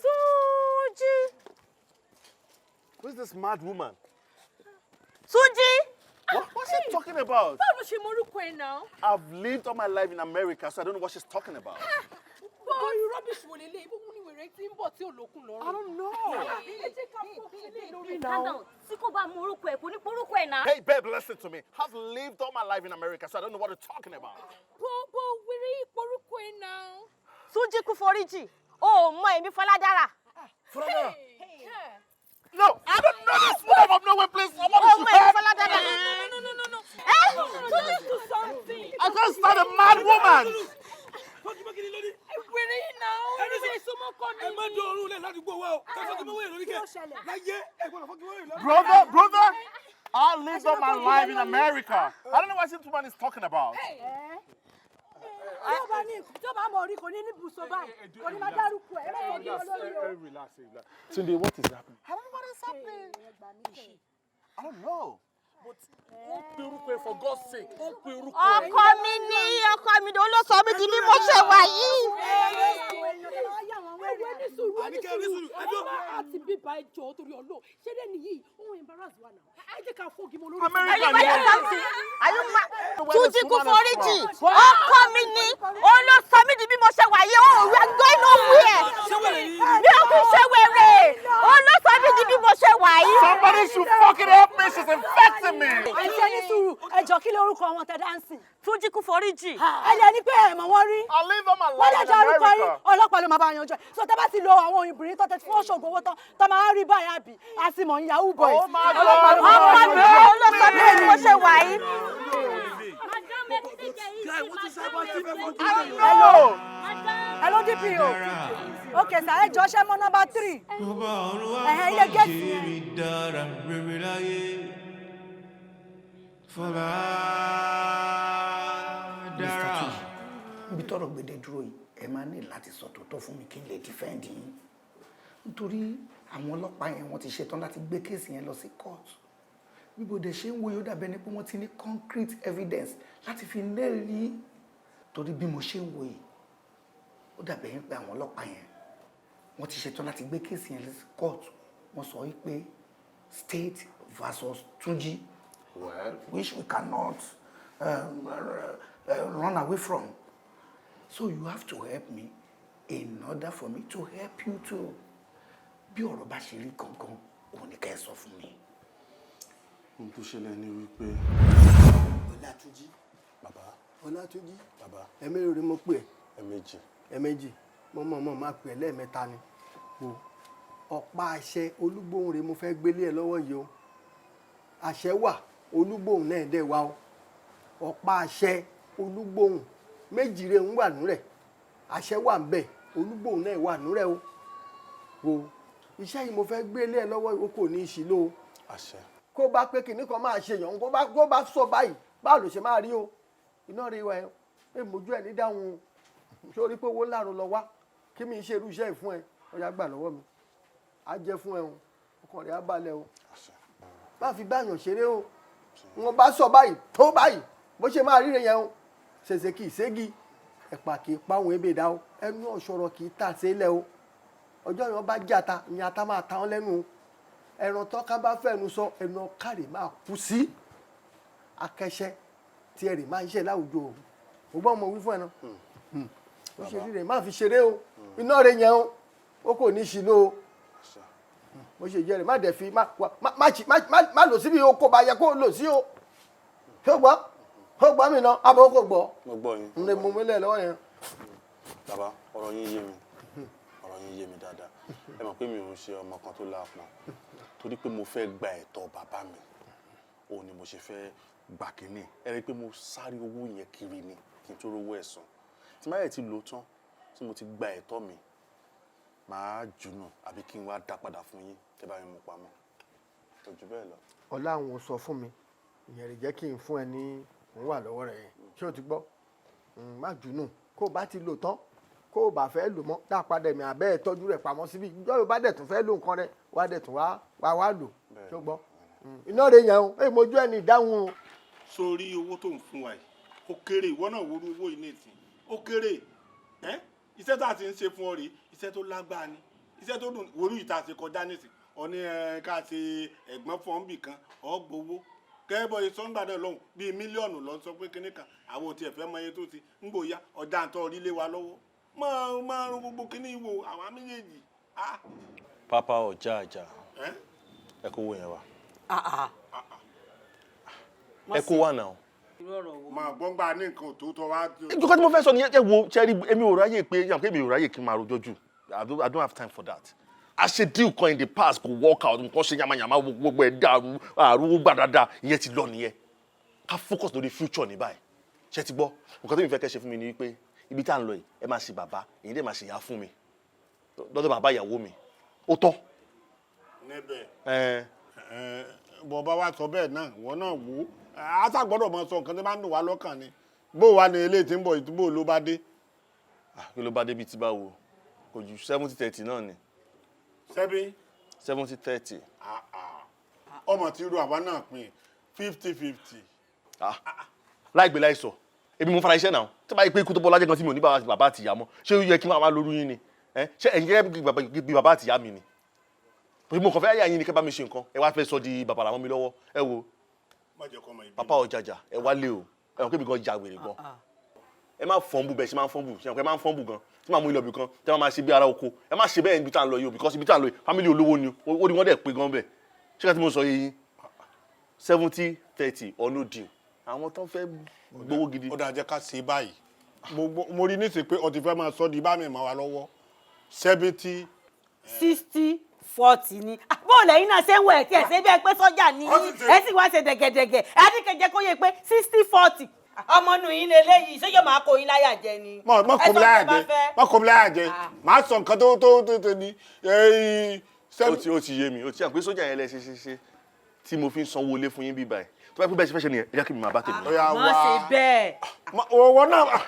Túnjí. Who's this mad woman? Túnjí. What's she talking about? Báwo ló ṣe mọ orúkọ ẹ náà? I've lived all my life in America, so I don't know what she's talking about. Bọ́ irú rubbish wo lélẹ̀, ibo ní wèrè tí ń bọ̀ tí ò lókun lọ́rùn. I don't know. Ẹ jẹ́ ká fọ́ kílé lórí Calm náà. down. Tí kò bá mọ orúkọ ẹ̀, kò ní porúkọ ẹ̀ náà. Hey, babe, listen to me. I've lived all my life in America, so I don't know what you're talking about. Bó wèrè yìí porúkọ ẹ náà. Túnjí kú foríjì. O ò mọ èmi Fọládára. Fọládára. No, I don't know this woman from nowhere, please. Somebody O should mọ èmi help Fọládára. me. No. Eh? Túnjí do something. I can't stand a mad woman. Wèrè yìí náà. Wèrè sọmọkọ mi. Ẹ má dán orun lẹ̀ ládùúgbò wa o. Ká fọ́kí mọ́wé lórí kẹ̀. Láyé ẹ gbọ́dọ̀ fọ́kí mọ́wé lórí. Brother, brother, I lived all my life in America. I don't know what this woman is talking about. Tí ó bá ní tí ó bá mọ orí kò ní ní ibùsọ̀ báyìí, kò ní máa dárúkọ ẹ̀, ẹ má fọ́ kí wọ́n lórí o. Relax, relax. Tunde, what is happening? I don't know what is happening. I don't know. Ó pe orúkọ ẹ for God's sake. Ó pe orúkọ ẹ. Ọkọ mi ní ọkọ mi ní olóṣọ mi di bí mo ṣe wà yìí. Ẹ̀wẹ̀ ní sùúrù, ní sùúrù. Ẹ má àti bíbá ẹjọ́ torí Ọlọ́run. Ṣé lẹ́nu yìí, òun embarrass wa náà. Ẹ jẹ́ ká fọ́gi mọ́ lórí. America Are you mad something? Are you mad? Túnjí kú foríjì. Ọkọ mi ní olóṣọ mi di bí mo ṣe wà yìí. Oh, we are going nowhere. Mi ò kì í ṣe wèrè. Olóṣọ mi di bí mo ṣe wà yìí. Somebody should fucking help me. She's infecting me. Ẹ ṣe ní sùúrù, ẹ jọ kí lórúkọ wọn tẹ dáǹsì. Túnjí Túnjí Kúforíjì. Ẹ lè ní pé ẹ mọ̀ wọ́n rí. Wọ́n dẹ̀ dárúkọ yín, ọlọ́pàá ló máa bá yanjú ẹ̀. So tẹ́ bá ti lo àwọn obìnrin tó tẹ́ fún oṣoògùn owó tán tó máa rí báyìí, àbí àti mọ̀ ní yahoo boys. Ọlọ́pàá ló máa bá Ọkọ mi yanjú ẹ̀. ló sọ bí mo ṣe wà yìí. Hello, hello, DPO. Okay sir, ẹ jọ, ṣe mọ number 3? Ọba ọ̀run wá Ẹ̀hẹ̀, ilé gate fàyè yẹn. mi dára rere láyé. Fọlá Mr. dára. Túnjí, níbi tọ́rọ̀ gbèdé dúró yìí, ẹ máa ní láti sọ tòótọ́ fún mi kí n lè defend yín, nítorí àwọn ọlọ́pàá yẹn, wọ́n ti ṣetán láti gbé case yẹn lọ sí court. Bí bó dẹ̀ ṣe ń wo, yóò dàbẹ́ ni pé wọ́n ti ní concrete evidence láti fi lẹ́rìí, torí bí mo ṣe ń wo yìí, ó dàbẹ́ yín pé àwọn ọlọ́pàá yẹn, wọ́n ti ṣetán láti gbé case yẹn lọ sí court. Wọ́n sọ wípé State versus Túnjí, well, which we cannot run away from. So you have to help me in order for me to help you too. Bí ọ̀rọ̀ bá ṣe rí gangan, òun ni ká ẹ sọ fún mi. Ohun tó ṣẹlẹ̀ ni wípé. Ọlátúnjí. Bàbá. Ọlátúnjí. Bàbá. Ẹ̀mẹ́rin rí mo pè ẹ́. Ẹ̀ẹ̀mejì. Ẹ̀ẹ̀mejì. Mo mọ̀ mọ̀ máa pè ẹ́ lẹ́ẹ̀mẹ́ta ni o. Ọ̀pá àṣẹ Olúgbòhùn rẹ̀ mo fẹ́ gbélé ẹ lọ́wọ́ yìí o. Àṣẹ wà, Olúgbòhùn náà dẹ̀ wá o. Ọ̀pá àṣẹ Olúgbòhùn méjì rẹ̀ ń wà nú rẹ̀. Àṣẹ wà ń bẹ̀, Olúgbòhùn náà wà nú rẹ̀ o. Wo, iṣẹ́ yìí mo fẹ́ gbélé ẹ lọ́wọ́ yìí, o kò ní í ṣìlò o. Àṣẹ. Kó bá pé kìnnì kan máa ṣe yàn, kó bá sọ báyìí, báwo ló ṣe máa rí o? Iná rí wa ẹ ẹ mójú ẹ ní dáhùn o. Sórí pé owó ńlá lọ wá kí mi ṣe irú iṣẹ́ yìí fún ẹ. Ọ̀yà, gbà lọ́wọ́ mi, á jẹ́ fún ẹ o. Ọkàn rẹ̀ á balẹ̀ o. Má fi báyàn ṣeré o. Wọn bá sọ báyìí tó báyìí, bó ṣe máa ríre yẹn o. Ṣèṣe kì í ségi, ẹ̀pà kì í páwọn ebè dá o. Ẹnu ọ̀ṣọ́rọ̀ kì í tà sílẹ̀ o. Ọjọ́ yẹn bá jàta ni ata máa ta wọn lẹ́nu o. Ẹran tọ́ka bá fẹ́nu sọ, ẹnu ọ̀kàrè máa kú sí akẹ́ṣẹ́ tí ẹ̀rì máa ń ṣe láwùjọ o. O gbọ́, mo wí fún ẹ náà. Ó ṣe rí rẹ̀, má fi ṣeré o. Iná rẹ̀ yẹn o, ó kò ní ṣìlò o. Bó ṣe jẹ́ rẹ̀, má dẹ̀ fi má má má má lò síbi o kò bá yẹ kó lò sí o. Ṣé o gbọ́? Ó gbọ́ mi náà àbọ̀ kò gbọ́? Mo gbọ́ yín. N lè mú mi lẹ̀ lọ́wọ́ yẹn. Bàbá, ọ̀rọ̀ yín yé mi, ọ̀rọ̀ yín yé mi dáadáa. Ẹ mọ̀ pé mi ò ń ṣe ọmọ kan tó lápọn. Torí pé mo fẹ́ gba ẹ̀tọ́ bàbá mi, òun ni mo ṣe fẹ́ gbà kínní. Ẹ rí i pé mo sáré owó yẹn kiri ni kí n tó rówó ẹ̀ san. Tí má yẹ ti lò tán, tí mo ti gba ẹ̀tọ́ mi, màá jùnà àbí kí n wá dá padà fún yín, tẹ́ bá mi mú pamọ́. Kò jù bẹ́ẹ̀ lọ. Ọláhun sọ fún mi, ìyẹn rè jẹ́ kí n fún ẹ ní òun wà lọ́wọ́ rẹ̀ yẹn. Ṣé o ti gbọ́? Má jùnú. Kó o bá ti lò tán, kó o bá fẹ́ lò mọ́, dá padà ẹ̀mí àbẹ́ ẹ̀, tọ́jú rẹ̀ pamọ́ síbí. Ìjọ́ yóò bá dẹ̀ tún fẹ́ lò nǹkan rẹ̀, wá dẹ̀ tún wá wá wá lò. Ṣé o gbọ́? Iná rẹ̀ yẹn o, èyí mojú ẹ̀ ní ìdáhùn o. Sórí owó tó ń fún wa yìí, ó kéré. Ìwọ náà wo owó yìí nìsín, ó kéré ẹ́. Iṣẹ́ tá a ti ń ṣe fún ọ rèé, iṣẹ́ tó lágbára ni, iṣẹ́ tó dùn. Wòlú yìí tá a ṣe kọjá nísìn, ọ ní ẹ ká ṣe ẹ̀gbọ́n fún ọ́nbì kan, ọ gbowó kẹ́bọ̀ yìí sọ́ngbà náà lọ́hùn bíi mílíọ̀nù lọ́n sọ pé kíní kan. Àwọn ò tiẹ̀ fẹ́ mọ iye tó ti ń gbòòyà ọjà àtọ́ orílẹ̀ wa lọ́wọ́ máa máa rún gbogbo kíní wo àwa méjèèjì. Pápá ọjà àjà, ẹ kó owó yẹn wá. Ẹ kó wá náà. Máa gbọ́ngbà ní nǹkan tó tọ́ wá. Nǹkan tí mo fẹ́ sọ nìyẹn. Ẹ wo, ṣẹ́rí, èmi ò ráyè pé yàn pé èmi ò ráyè kí n máa rojọ́ jù. I don't have time for that. A ṣe deal kan in the past, kò work out, nǹkan ṣe yamayama, gbogbo ẹ̀ dàrú, àrùn gbà dáadáa. Ìyẹn ti lọ nìyẹn. Ká focus lórí future ní báyìí. Ṣé ti gbọ́? Nǹkan tó mi fẹ́ kẹ́ ṣe fún mi ni wípé ibi tá à ń lọ yìí, ẹ máa ṣe bàbá, èyí dẹ̀ máa ṣe ìyá fún mi lọ́dọ̀ bàbá ìyàwó mi. Ó tán. Níbẹ̀. Ẹ. Bọ́ bá wa sọ bẹ́ẹ̀ náà, ìwọ náà wò ó, a sá gbọ́dọ̀ mọ sọ nǹkan tó bá ń dùn wá lọ́kàn ni. Bó wà ní eléyìí tí ń bọ̀, ìtúbò ló bá dé. Kí ló bá débi tí bá wo? Kò ju 70-30 náà ni. Sẹ́bí. 70-30. Ọmọ tí irú àwa náà pín 50-50. Láì gbé láì sọ, èmi mo fara iṣẹ́ náà. Tí bá yẹ pé ikú tó bọ́ lájẹ́ kan tí mi ò ní bàbá àti ìyá mọ́, ṣé ó yẹ kí n máa lóru yín ni? Ṣé ẹ̀yin gẹ́gẹ́ bí bàbá àti ìyá mi ni? Mo kàn fẹ́ yà yín ni kẹ́ bá mi ṣe nǹkan, ẹ wá fẹ́ sọ di bàbàrà mọ́ mi lọ́wọ́. Ẹ wo, Papa Ọ̀jàjà, ẹ wá lé o. Ẹ mọ̀ pé mi gan ja wèrè gan. Ẹ má fọ́nbù bẹ́ẹ̀ ṣe máa ń fọ́nbù. Ṣe ẹ máa ń fọ́nbù gan tí màá mú ilẹ̀ òbí kan tí wọ́n máa ṣe bí ara oko? Ẹ má ṣe bẹ́ẹ̀ níbi tá à ń lọ yìí o, because ibi tá à ń lọ yìí, family olówó ni o. Ó ní wọ́n dẹ̀ pé gan bẹ́ẹ̀. Ṣé ká tí mo sọ yìí yín? 70-30 or no deal. Àwọn tó ń fẹ́ gbowó gidi. Ó dáa, jẹ́ ká ṣe báyìí. Mo rí nísìnyí pé o ti fẹ́ máa sọ di bá mi mọ́ wa lọ́wọ́, 70. 60-40 ni. Ah, bó lẹ́yìn náà ṣe ń wọ̀ ẹ̀ tí ẹ̀ ṣe bí ẹ pé sọ́jà ní ẹ sì wá ṣe dẹ̀gẹ̀dẹ̀gẹ̀ adíkẹ̀jẹ́ kó yẹ pé 60-40. Ọmọ nù yín lélẹ́yìí, ṣé yóò máa kó yín láyà jẹ ni? Mọ Ẹ kò mi sọ láyà tẹ́ bá jẹ. fẹ́. Mọ kò mi láyà jẹ, màá sọ nǹkan tó ní. Ó ti yé mi, ó ti yà pé sójà yẹn lẹ ṣe ṣe ṣe tí mo fi ń sanwó ilé fún yín bí báyìí. Tó bá pẹ́ bẹ́ẹ̀ ṣe fẹ́ ṣe nìyẹn, ẹ jẹ́ kí mi máa bá tèmi lọ. Ó yá. Má ṣe bẹ́ẹ̀.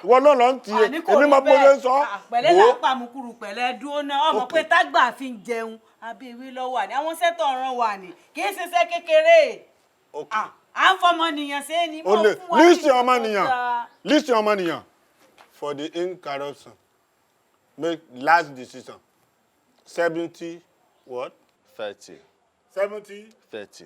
Wọ́n náà lọ ń tiẹ̀. Àní kò Èmi rí máa bóyá bẹ́ẹ̀. ń sọ. Ah, pẹ̀lẹ́ Wò ó. là ń pàmùkùrù, pẹ̀lẹ́ dúró náà. Ọmọ pé tágbà fi ń jẹun àbí ìwé lọ́wọ́ àní àwọn sẹ́tọ̀ ọ̀ràn wà ní kì í ṣiṣẹ́ kékeré. Ah, à ń fọmọnìyàn ṣe é ni. O lè Mọ̀ fún wa ní lísì ọmọnìyàn ìtọ́jà. Lísì ọmọnìyàn for the incorruption, make last decision, 70 what? 30. 70. 30.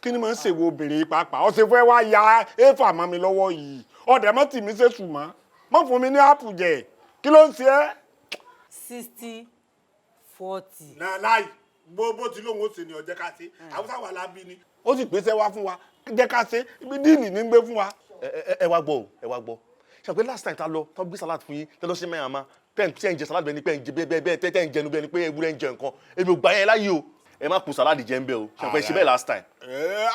Kí ni mo ń ṣèwọ obìnrin yìí pàápàá? Ọ̀sẹ̀ fẹ́ wá ya éfà mọ́ mi lọ́wọ́ yìí, ọ̀dẹ̀ mọ́ tì mí ṣèṣù mọ́ mọ́ fún mi ní áàpù jẹ. Kí ló ń ṣe ẹ́? 60-40. Náà láì bó ti lóun ó ṣe ni ọ̀jẹ̀ ká ṣe. Àwùjọ wà lábí ni ó sì gbéṣẹ́ wá fún wa, jẹ́ ká ṣe ibi deal ní gbé fún wa. Ẹ wá gbọ́ o, ẹ wá gbọ́. Ṣe pé last time ta lọ tọ́ gbé salad fún yín, tẹ́ lọ sí mẹ́yàmá, tẹ́ ń tẹ́ ń jẹ salad bẹ́ẹ̀ ni pé ń jẹ bẹ́ẹ̀ bẹ́ẹ̀, tẹ́ ń jẹnu bẹ́ẹ̀ ni pé ewúrẹ́ ń jẹ nǹkan. Èmi ò gbà yẹn láyé o. Ẹ má kù salad jẹ ń bẹ́ o. Ṣe pé ṣe bẹ́ẹ̀ last time? Ẹ,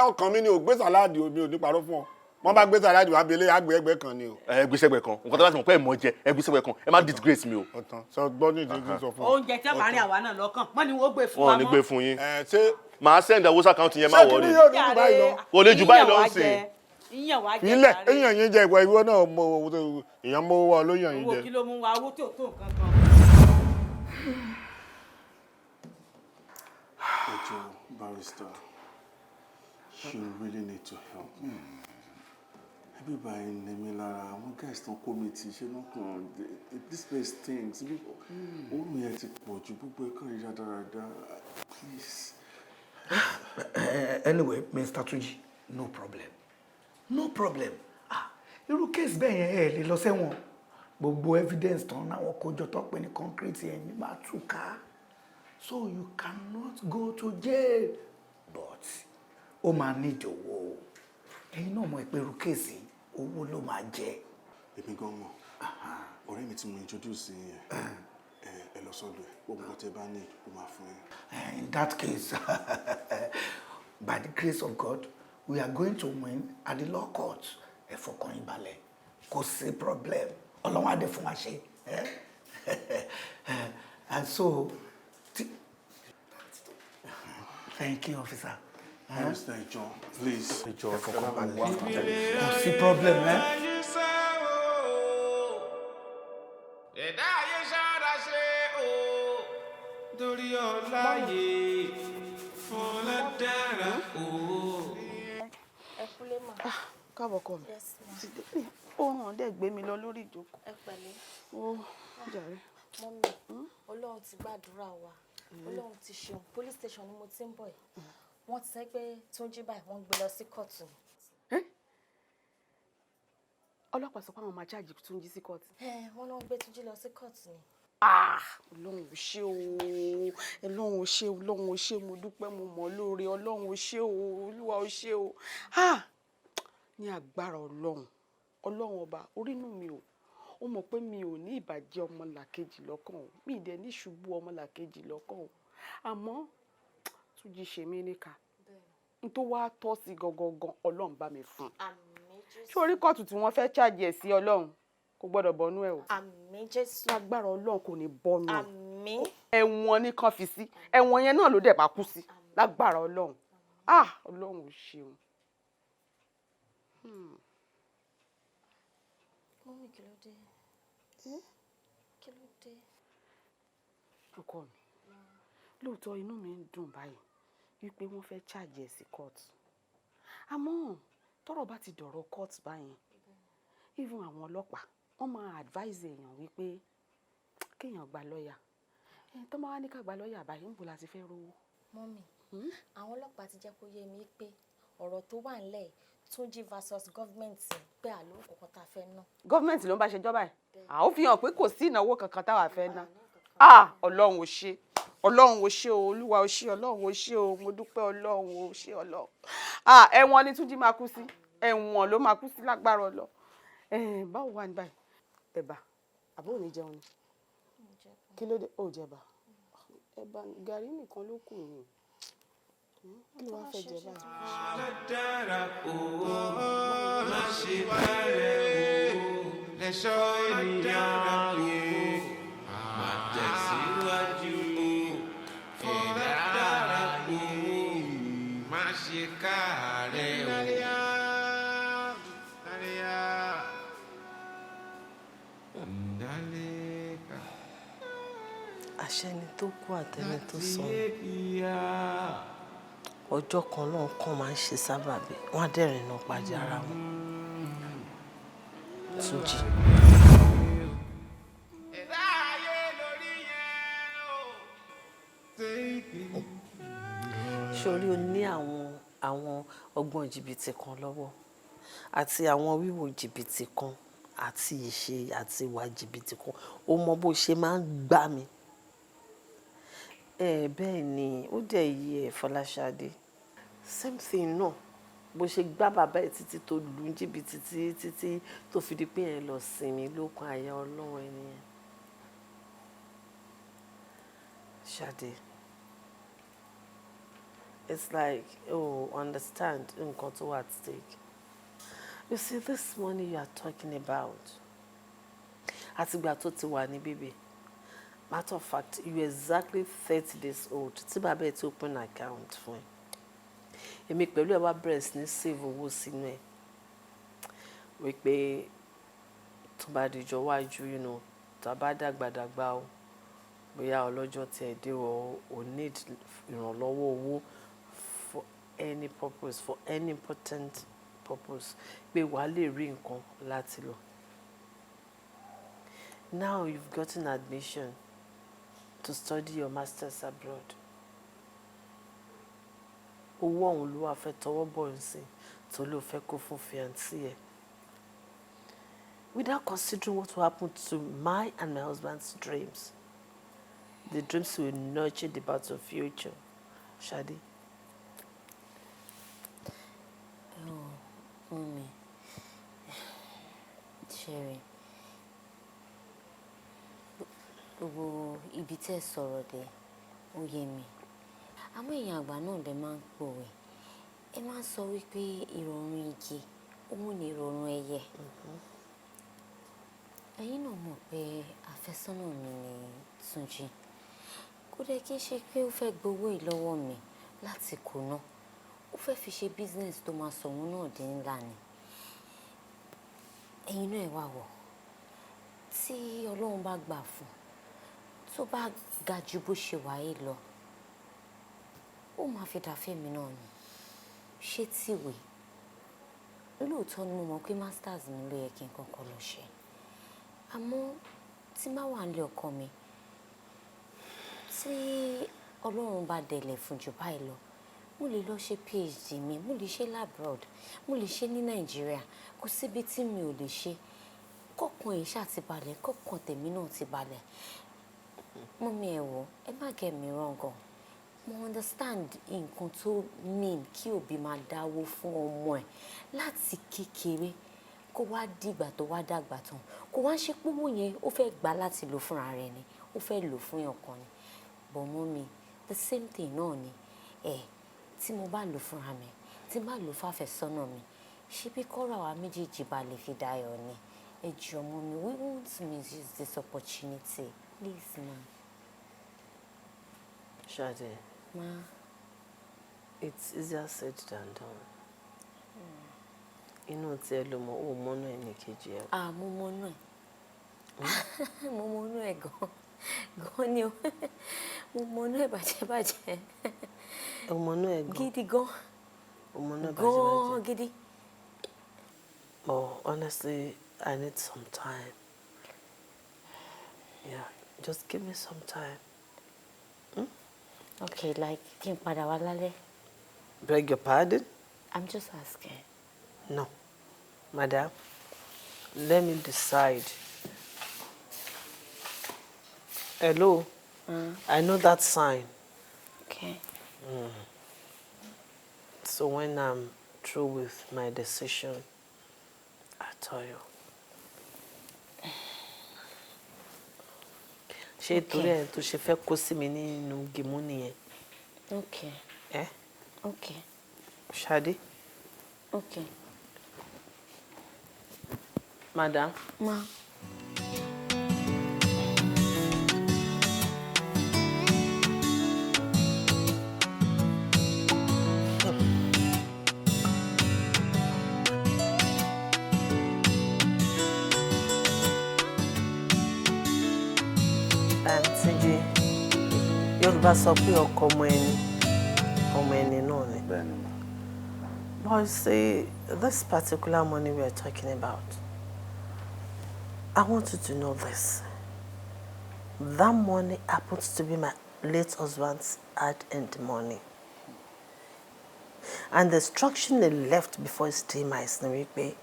ọkàn mi ni ò gbé salad o. Mi ò ní parọ́ fún ọ, wọ́n bá gbé salad wá abẹ́lé àgbẹ̀ ẹgbẹ́ kan ni o. Ẹ gbé sẹ́gbẹ̀ kan. Nǹkan tó bá ti mọ̀ pé ẹ mọ̀ jẹ, ẹ gbé sẹ́gbẹ̀ kan. Ẹ má disgrace mi o. Ọ̀tàn sọ gbọ́ ní ìdí sọ fún ọ. Oúnjẹ tí wàá rìn àwa náà lọ́kàn mọ́ ni wọ́n gbé fún Wọn wa ò ní mọ́. gbé fún yín. Ẹ ṣé. Màá send owó account yẹn, má Ṣé kí worry. ni yóò ní jù báyìí lọ? Kò lè jù báyìí lọ ń sìn. Ìyẹn wàá jẹ Ilẹ̀ jàre. èèyàn yín jẹ ìwọ náà mọ owó èèyàn mọ owó ló yàn yín Owó jẹ. kí ló mú wa, owó tí ò tó nǹkan kan. Ẹ jọ̀ọ́, barrister, you really need to help me. Everybody ní mi lára, àwọn guys tán kó mi tì ṣe lọ́kàn. This place stinks. Òórùn yẹn ti pọ̀ ju gbogbo ẹ̀kan yìí dáradára. Please. Anyway, Mr. Tunji, no problem, no problem. Ah, irú case bẹ́ẹ̀ yẹn, ẹ lè lọ sẹ́wọ̀n. Gbogbo evidence tán náwọn kójọ tó pè ní concrete yẹn ní máa tú ká, so you cannot go to jail, but ó máa nídìí owó o. Ẹ̀yin náà mọ̀ pé irú case owó ló máa jẹ. Èmi gan mọ̀. Ọ̀rẹ́ mi tí mo introduce yín yẹn, ẹ lọ sọ́dọ̀ ẹ̀. Gbogbo nǹkan tẹ́ bá ní, ó máa fún yín. In that case, by the grace of God, we are going to win at the law court. Ẹ fọkàn yín balẹ̀, kò sí problem. Ọlọ́run á dé fún wa ṣe. Eh? And so, thank you, officer. Barrister, ẹ jọ̀ọ́, please. Ẹ jọ̀ọ́, Ẹ fọkàn ẹ bá mi balẹ̀. wá. Kò sí problem. Eh? Ayé sẹ́ o, ẹ̀dá ayé ṣọ́ra ṣe o, torí ọ̀la yìí fọlá dára o. Ẹ kúlé mà. Káàbọ̀ kọ mi. Yes, ma. Oorun ọ̀dẹ̀ gbé mi lọ lórí ìjókòó. Ẹ pẹ̀lẹ́. Ó jàre. Mummy, Ọlọ́run ti gbàdúrà wa. Ọlọ́run ti ṣeun. Police station ni mo ti ń bọ̀ yìí. Wọ́n ti sọ pé Túnjí báyìí, wọ́n gbé lọ sí kóòtù ni. Ọlọ́pàá sọ pé àwọn máa charge Túnjí sí kóòtù? Ẹ, wọ́n náà gbé Túnjí lọ sí kóòtù ni. Ah, Ọlọ́run ò ṣe o, Ọlọ́run ò ṣe o, Ọlọ́run ò ṣe, mo dúpẹ́, mo mọ̀ ọ́ lóore. Ọlọ́run ò ṣe o, Olúwa ò ṣe o. Ah, ní agbára Ọlọ́run, Ọlọ́run ọba orínú mi o, ó mọ̀ pé mi ò ní ìbàjẹ́ ọmọlàkejì lọ́kàn o, mi ì dẹ̀ ní ìṣubú ọmọlàkejì lọ́kàn o. Àmọ́ Túnjí ṣe mí níkà, n tó wá tọ́ sí gangan, Ọlọ́run bá mi fún un. Àmín Jésù. Ṣé orí kóòtù tí wọ́n fẹ́ charge ẹ̀ sí, Ọlọ́run kò gbọ́dọ̀ bọ́nú ẹ̀ o. Àmín Jésù. Lágbára Ọlọ́run, kò ní bọ́nú ẹ̀. Àmín. Ẹ̀wọ̀n ní kan fi sí, ẹ̀wọ̀n yẹn náà ló dẹ̀ bá kú sí lágbára Ọlọ́run. Ah, Ọlọ́run ò ṣeun. Mummy, kí ló dé? Kí ló dé? Ọkọ mi, lóòótọ́ inú mi ń dùn báyìí wípé wọ́n fẹ́ charge ẹ̀ sí court, àmọ́ tọ́rọ̀ bá ti dọ̀rọ̀ court báyìí, even àwọn ọlọ́pàá wọ́n máa advise èèyàn wípé kéèyàn gba lọ́ọ̀yà. Ẹni tó máa wá ní ká gba lọ́ọ̀yà báyìí, níbo la ti fẹ́ rówó? Mummy, àwọn ọlọ́pàá ti jẹ́ kó yé mi pé ọ̀rọ̀ tó wà nílẹ̀, Túnjí versus government, pé àlọ́ kankan tá a fẹ́ ná. Government ló ń bá ṣẹjọ́ báyìí, à ó fi hàn pé kò sí ìnáwó kankan táwa fẹ́ ná. Ah, Ọlọ́run ò ṣe, Ọlọ́run ò ṣe o, Olúwa ò ṣe, Ọlọ́run ò ṣe o, mo dúpẹ́, Ọlọ́run ò ṣe, Ọlọ́run. Ah, ẹ̀wọ̀n ni Túnjí máa kú sí, ẹ̀wọ̀n ló máa kú sí lágbára Ọlọ́run. Ẹ̀ báwo wà ní báyìí? Ẹ̀bà àbó ò ní jẹun ni? Kí ló dé? Ó jẹba? Ẹ̀bà gàrí nìkan ló kù ní. Kí ló wá fẹ́ jẹ báyìí? Dára o, má ṣe bẹ̀rẹ̀ o, lẹ́ṣọ́ ènìyàn o, má tẹ̀síwájú o, ẹ̀dá dára o, má ṣe káàárẹ̀ o. Àṣẹni tó kú àtẹni tó sọnù, ọjọ́ kan náà kàn máa ń ṣe sábàbí wọn á dẹ̀rìn náà pàdé ara wọn. Túnjí. Sórí, o ní àwọn ọgbọ́n jìbìtì kan lọ́wọ́ àti àwọn wíwò jìbìtì kan àti ìṣe àti ìwà jìbìtì kan. O mọ bó ṣe máa ń gbá mi. Ẹ bẹ́ẹ̀ ni, ó dẹ̀ yí ẹ, Fọláṣadé. Same thing náà, bó ṣe gbá bàbá ẹ títí tó lù ú jìbìtì títí títí tó fi di pé ẹ lọ sinmi lókun àyà Ọlọ́run ẹni yẹn. Ṣadé, it's like, oh, understand nǹkan tó wà at stake. You see, this money you are talking about, àtìgbà tó ti wà ní bíbí, matter of fact, you are exactly 30 days old tí bàbá ẹ ti open account fún ẹ. Èmi pẹ̀lú ẹ wá bẹ̀rẹ̀ sí ní save owó sínú ẹ wípé tó bá dijọ́ wájú, tá a bá dàgbà dàgbà o, bóyá ọlọ́jọ́ tí ẹ dé o, o need ìrànlọ́wọ́ owó for any purpose, for any important purpose, pé wàá lè rí nǹkan láti lò. Now you've gotten admission to study your masters abroad. Owó ọ̀hún ló wá fẹ́ tọwọ́ bọ̀ ń sìn tó ló fẹ́ kó fún fiancé ẹ̀, without considering what will happen to my and my husband's dreams, the dreams we nurtured about your future, Ṣadé. Oh, Mummy, Sherry, gbogbo ibi tẹ́ sọ̀rọ̀ dé, ó yé mi. Àmọ́ èèyàn àgbà náà lè máa ń pòwe. Ẹ máa ń sọ wípé ìrọ̀rùn igi, òun ni ìrọ̀rùn ẹyẹ. Ẹ̀yin náà mọ̀ pé àfẹ́sọ́nà mi ni Túnjí. Kò dẹ̀ kí n ṣe pé ó fẹ́ gbowó yìí lọ́wọ́ mi láti kùnà. Ó fẹ́ fi ṣe business tó máa sọ òun náà di ńlá ni. Ẹ̀yin náà ẹ wá wò. Tí Ọlọ́run bá gbà fún, tó bá ga ju bó ṣe wà yìí lọ, ó máa fi dà fún èmi náà ni. Ṣé tíwèé? Lóòótọ́ ni mo mọ̀ pé masters mi ló yẹ kí n kọ́kọ́ lọ ṣe. Àmọ́ tí n bá wà nílé ọkọ mi, tí Ọlọ́run bá dẹ̀lẹ̀ fún ju báyìí lọ, mo lè lọ ṣe PhD mi, mo lè ṣe l'abroad, mo lè ṣe ní Nàìjíríà. Kò síbi tí mi ò lè ṣe. Kọ́kàn ẹ̀ ṣá ti balẹ̀, kọ́kàn tèmi náà ti balẹ̀. Mummy, ẹ wò, ẹ má get me wrong o. Mo understand nǹkan tó mean kí òbí máa dáwó fún ọmọ ẹ̀ láti kékeré kó wá dìgbà tó wá dàgbà tán. Kó wá ṣe pé owó yẹn ó fẹ́ gbà láti lò fúnra rẹ̀ ni, ó fẹ́ lò fún èèyàn kan ni. But mummy, the same thing náà ni. Ẹ tí mo bá lò fúnra mi, tí n bá lò fún àfẹ́sọ́nà mi, ṣé bí kọ́rọ̀ àwa méjèèjì bá lè fi dayọ̀ ni. Ẹ jọ̀ọ́ mummy, we won't misuse this opportunity. Please, ma. Ṣadé. Ma. It's easier said than done. Inú tí ẹ ló mọ̀, ó mọ́nú ẹnì kejì ẹ. Ah, mo mọnú ẹ̀. Mo mọnú ẹ̀ gan. Gan ni o. Mo mọnú ẹ̀ bàjẹ́ bàjẹ́. Ó mọnú ẹ̀ gan. Gidi gan. Ó mọnú ẹ̀ bàjẹ́ Gan bàjẹ́. Gidi. But honestly, I need some time. Yeah, just give me some time. Okay, like kí n padà wá lálẹ́. Beg your pardon? I'm just asking. No. Madam, let me decide. Hello? I know that sign. Okay. So when I'm through with my decision, I'll tell you. Ṣé torí ẹ̀ tó ṣe fẹ́ kó sí mi nínú gìmú nìyẹn? Okay. Ẹ́ Okay. Ṣadé. Okay. Madam. Ma. Túnjí, Yorùbá sọ pé ọkọ ọmọ ẹni, ọmọ ẹni náà ni. But you see, this particular money we are talking about, I want you to know this. That money happens to be my late husband's hard-earned money. And the instruction he left before his demise ni wípé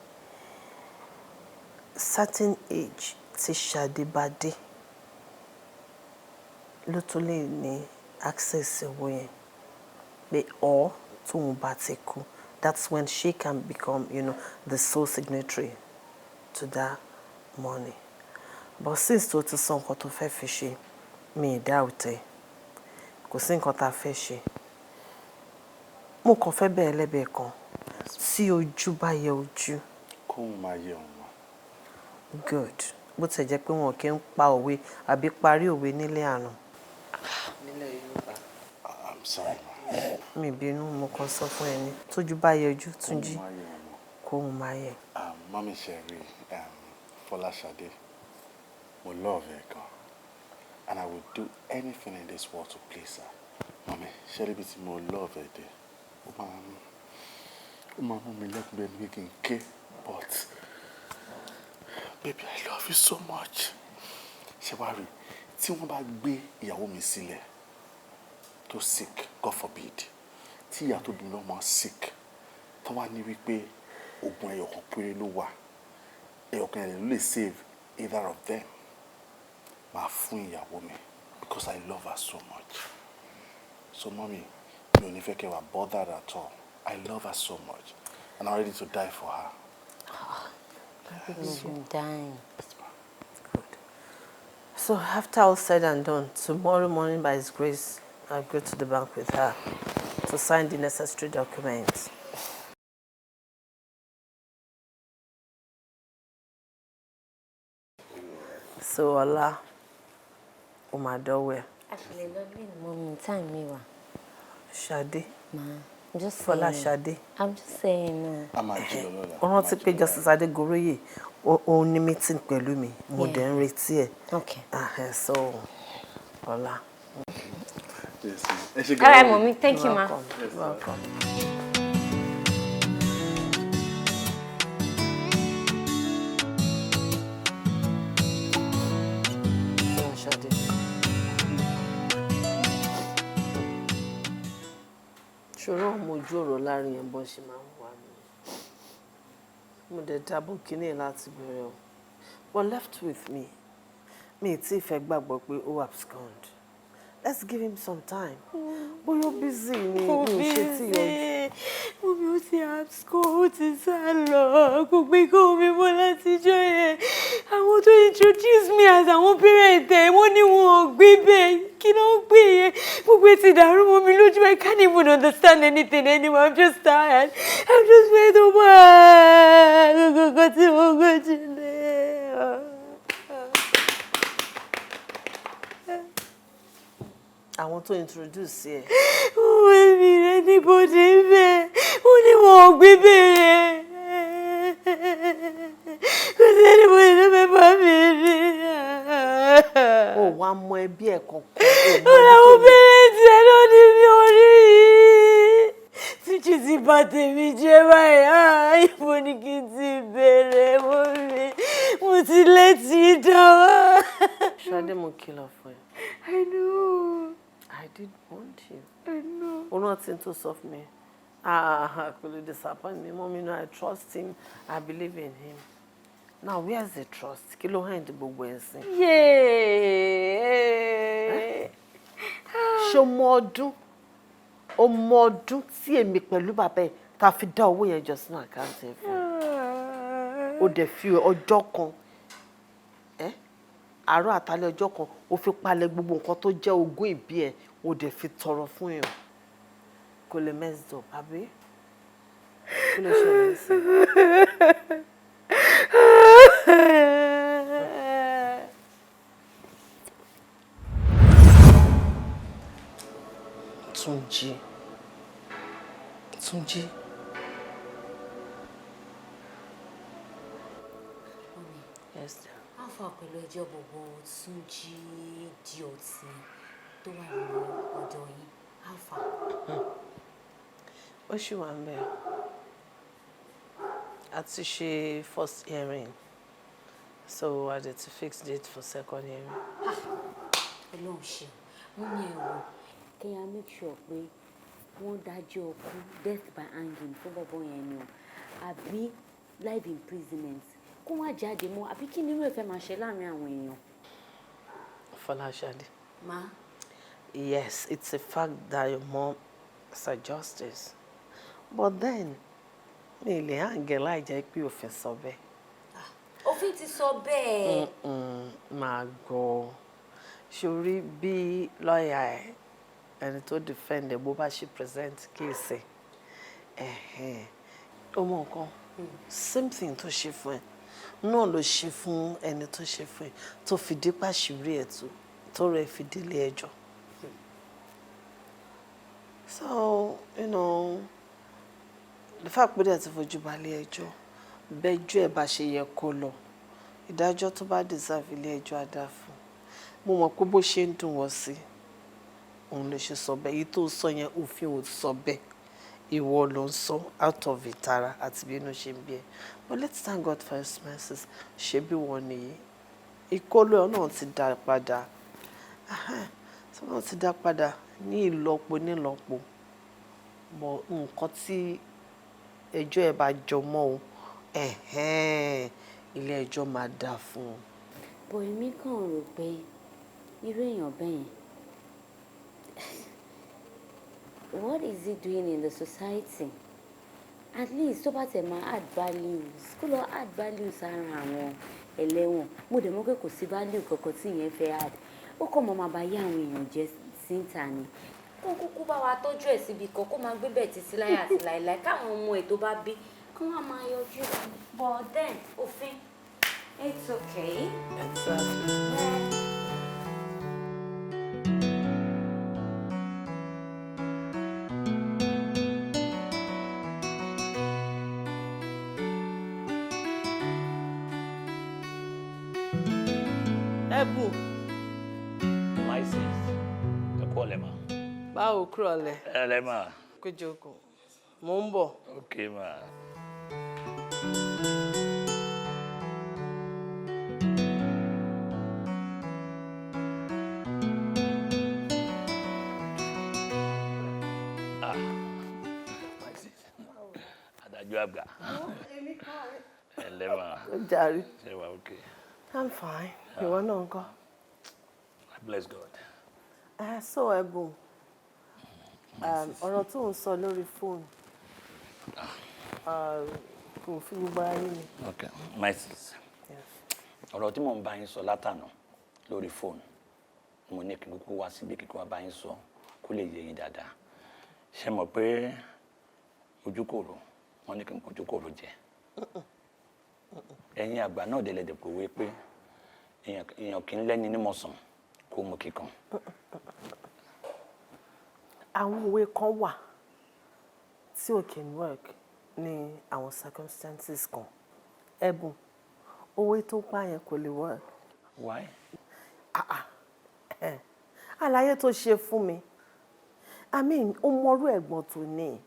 certain age tí Ṣadé bá dé ló tó lè ní access owó yẹn, pé or tóun bá ti kú, that's when she can become the sole signatory to that money. But since tó ti sọ nǹkan tó fẹ́ fi ṣe, mi ì doubt ẹ̀, kò sí nǹkan tá a fẹ́ ṣe. Mo kàn fẹ́ bẹ̀rẹ̀ lẹ́bẹ̀ẹ́ kan, tí ojú bá yẹ ojú. Kóun máa yẹ òun wá. Good. Bó tiẹ̀ jẹ́ pé wọn kì í pa òwe àbí parí òwe nílé àná. Nílẹ̀ Yorùbá. I'm sorry, ma. Mi bínú, mo kàn sọ fún ẹni tójú bá yẹ ojú, Túnjí, kóun máa yẹ. Mummy Sherry, Fọláṣadé, mo love ẹ gan and I will do anything in this world to please her. Mummy, ṣẹ́rí bí tí mo love ẹ dé, ó máa mú mi lẹ́kùn bẹ́ẹ̀ ni pé kí n ké, but baby, I love you so much. Ṣé wàá rí tí wọ́n bá gbé ìyàwó mi sílẹ̀ tó sick, God forbid, tí ìyá tó bí mi lọ́mọ sick, tó wá ní wípé oògùn ẹyọ kan péré ló wà, ẹyọ kan yẹn ló lè save either of them, máa fún ìyàwó mi because I love her so much. So mommy, mi ò ní fẹ́ kẹ́ wà bothered at all. I love her so much and I'm ready to die for her. I'm dying. So after all said and done, tomorrow morning by His grace, I'll go to the bank with her to sign the necessary documents. So ọ̀la, ó máa dọ́wọ́ ẹ̀. A ṣì lè lọ lé mummy, time mi wà. Ṣadé. Ma, I'm just Fọlá saying. Ṣadé. I'm just saying. A máa jí lọ lọ́la. Ó rántí pé Justice Adégoróyè ó ní meeting pẹ̀lú mi, mo dẹ̀ ń retí ẹ̀. Okay. So ọ̀la. Yes, ẹ ṣe. All right, mommy. Thank you, ma. Welcome. Yes, Welcome. Fọlá Ṣadé. Ṣòro ọmọ ojú ọ̀rọ̀ láàrin yẹn bọ́n ṣe máa ń wà mí. Mo dẹ̀ dábò kínní ẹ̀ láti bẹ̀rẹ̀ o. But left with me, mi ì tí ì fẹ́ gbàgbọ́ pé ó abscond. Let's give him some time. Bóyá ó busy ni, mi ò ṣe tí yọjú. Mummy, ó ti abscond, ó ti sá lọ, kò gbé kó mi mọ́ látijọ́ yẹn. Àwọn tó introduce me as àwọn parent ẹ̀, wọ́n ní wọn ò gbé bẹ́ẹ̀. Kí ló ń gbé yẹn? Gbogbo ẹ̀ ti dàrú mọ́ mi lójú. I can't even understand anything anymore. I'm just tired. I'm just fed up. Gbogbo nǹkan tí mo gbójú lé. Àwọn tó introduce ẹ. Wọ́n mi rẹ̀ níbodè bẹ́ẹ̀. Wọ́n ní wọn ò gbé bẹ́ẹ̀ yẹn. Kò sí anybody tó fẹ́ bá mi rí. O wá mọ ẹbí ẹ̀ kankan. Ó làwọn parents ẹ̀ ló ní mi ò rí yìí. Túnjí ti bà tèmi jẹ́ báyìí. Ah, ibo ni kí n ti bẹ̀rẹ̀, mummy? Mo ti létí dán wá. Ṣadé, mo kìlọ̀ fún ẹ. I know. I did warn you. I know. O rántí tó sọ fún mi. Ah, kò lè disappoint me. Mommy, no, I trust him. I believe in him. Now, where's the trust? Kí ló hàn gbogbo ẹ̀ sìn? Yeah. Ṣé o mọ ọdún, o mọ ọdún tí èmi pẹ̀lú bàbá ẹ̀ ta fi dá owó yẹn jọ sínú account ẹ̀ fún ẹ? O dẹ̀ fi ọjọ́ kan, ẹ́ àárọ̀ àtàlẹ́ ọjọ́ kan, o fi palẹ̀ gbogbo nǹkan tó jẹ́ ogún ìbí ẹ̀, o dẹ̀ fi tọrọ fún èèyàn. Kò lè messed up, àbí? Kí ló ṣẹlẹ̀ sí i? Túnjí, Túnjí. Yes, dear. How far pẹ̀lú ẹjọ́ gbogbo Túnjí idiot tó wà ní ọ̀dọ̀ yín? How far? Ó ṣì wà ń bẹ̀. A ti ṣe first hearing, so a dẹ̀ ti fix date for second hearing. Ọlọ́run ṣeun. Mummy, ẹ wò, kẹ́yà make sure pé wọ́n dájọ́ ọkú, death by hanging, fún bọ́bọ́ yẹn ni o, àbí life imprisonment, kó má jáde mọ́, àbí kí nínú ẹ̀ fẹ́ máa ṣe láàrin àwọn èèyàn. Fọláṣadé. Ma. Yes, it's a fact that your mom is a justice. But then, mi lè hang ẹ́ láì jẹ́ pé òfin sọ bẹ́ẹ̀. Òfin ti sọ bẹ́ẹ̀. Máa gbọ́. Ṣorí bí lọ́ọ̀yà ẹ̀, ẹni tó defend ẹ̀, bó bá ṣe present case ẹ̀, ẹ̀hẹ́n. Ó mọ nǹkan, same thing tó ṣe fún ẹ náà ló ṣe fún ẹni tó ṣe fún ẹ, tó fi dípà ṣìírí ẹ̀ tú, tó rẹ̀ fi délé ẹjọ́. So, the fact pé dẹ̀ ti fojú balẹ̀ ẹjọ́, bẹ́jọ́ ẹ̀ bá ṣe yẹ kó lọ, ìdájọ́ tó bá deserve, ilé ẹjọ́ á dá fún un. Mo mọ̀ pé bó ṣe ń dùn wọ́n sí, òun ló ṣe sọ bẹ́ẹ̀. Èyí tó sọ yẹn, òfin ò sọ bẹ́ẹ̀. Ìwọ ló ń sọ out of ìtara àti bí inú ṣe ń bí ẹ. But let's thank God for his mercies. Ṣé bí wọ́n nìyí? Ìkólú ẹ̀ náà ti dá padà. Tí wọ́n ti dá padà ní ìlọ́po nílọ́po. But nǹkan tí ẹjọ́ ẹ bá jọ mọ́ o, ẹ̀hẹ́n, ilé ẹjọ́ máa dá fún un. But èmi kàn rò pé irú èèyàn bẹ́ẹ̀ yẹn, what is he doing in the society? At least tó bá tẹ̀ máa add values, kó lọ add values ara àwọn ẹlẹ́wọ̀n. Mo dẹ̀ mọ̀ pé kò sí value kankan tí ìyẹn fẹ́ add. Ó kàn mọ́ máa bá yé àwọn èèyàn jẹ́ síńtà ni. Kó kúkú bá wa tọ́jú ẹ̀ síbi kan, kó máa gbé bẹ̀ títí láyé àti láéláé, káwọn ọmọ ẹ̀ tó bá bí kí wọ́n máa yọjú. But then òfin, it's okay. Exactly. Yeah. Ẹ̀bùn. My sis, ẹ kú ọ̀lẹ́ ma. Báwo, kúrò ọ̀lẹ́? Ẹ lẹ́ ma. Kó jókòó. Mò ń bọ̀. Ok ma. Ah, my sis, adájọ́ àgbà. Ẹ lẹ́ ma. Ó jàre. Ṣé wàá okay? I'm fine. Ìwọ náà ńkọ́? I bless God. So Ẹ̀bùn, ọ̀rọ̀ tó ń sọ lórí fóònù kò fi gbogbo ayé mi. Okay, my sis. Ọ̀rọ̀ tí mò ń bá yín sọ látànà lórí fóònù, mo ní kí n kúkú wá síbi kíkọ́ wá bá yín sọ kó lè yé yín dáadáa. Ṣé mọ̀ pé ojúkòrò, wọ́n ní kí n kó ojúkòrò jẹ. Ẹ̀yin àgbà náà délẹ̀ dẹ̀ pòwe pé èèyàn kì í lẹ́ni nímọ̀sán kó mú kíkan. Àwọn òwe kan wà tí ò kì í work ní àwọn circumstances kan. Ẹ̀bùn, òwe tó pa yẹn kò lè work. Why? Ah ah. Àlàyé tó ṣe fún mi. I mean, ó mọrú ẹ̀gbọ́n tó ní.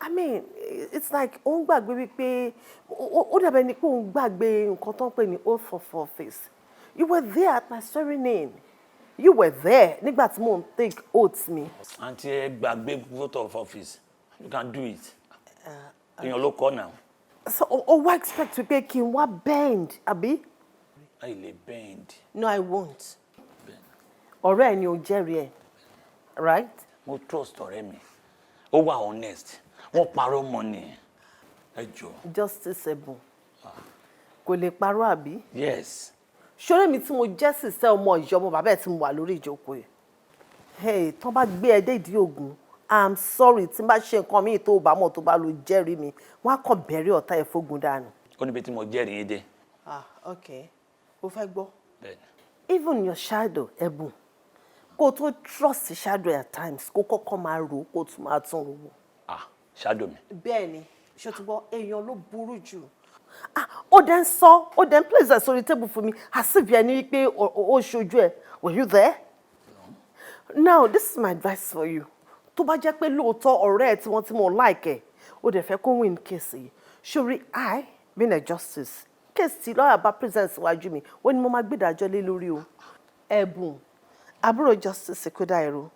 I mean, it's like ó ń gbàgbé wípé ó dàbẹ̀ ni pé ó ń gbàgbé nǹkan tó ń pè ní oath of office. You were there at my swearing in. You were there nígbà tí mò ń take oath mi. Àǹtí, ẹ gbàgbé vote of office. You can do it. Èèyàn ló kọ́ náà. So o wá expect wípé kí n wá bend, àbí? Láì lè bend. No, I won't. Ọ̀rẹ́ ẹ̀ ni ò jẹ́rìí ẹ̀, right? Mo trust ọ̀rẹ́ mi, ó wà honest. Wọ́n parọ́ mọ́ ni, ẹ jọ. Justice Ẹ̀bùn kò lè parọ́, àbí? Yes. Ṣoré mi tí mo jẹ́ sísẹ́ ọmọ ìyọmọ bàbá ẹ̀ tí mo wà lórí ìjókòó yìí, hey, tán bá gbé ẹ dé ìdí ògùn, I'm sorry, tí n bá ṣe nǹkan míì tó bá mọ̀, tó bá lọ jẹ́rìí mi, wọ́n á kàn bẹ̀rẹ̀ ọ̀tá ẹ̀ fógun dànù. Ó níbi tí mo jẹ́rìí yín dé. Ah, okay, o fẹ́ gbọ́? Bẹ́ẹ̀ni. Even your shadow, Ẹ̀bùn, kó o tó trust shadow, at times kó kọ́kọ́ máa rò ó, kó o tún máa tún rò ó. Ah, shadow mi. Bẹ́ẹ̀ ni, ṣé o ti gbọ́? Èèyàn ló burú jù. Ah, ó dẹ̀ ń sọ, ó dẹ̀ ń place ẹ̀ sórí table fún mi as if ẹni wípé ó ṣojú ẹ̀. Were you there? Now, this is my advice for you. Tó bá jẹ́ pé lóòótọ́ ọ̀rẹ́ ẹ̀ tí wọ́n ti mọ̀ like ẹ̀, ó dẹ̀ fẹ́ kó win case yìí, sórí, I being a justice, case tí lọ́ọ̀yà bá present síwájú mi, ó ní mo máa gbé ìdájọ́ lé lórí o. Ẹ̀bùn, àbúrò Justice Kúdáìró,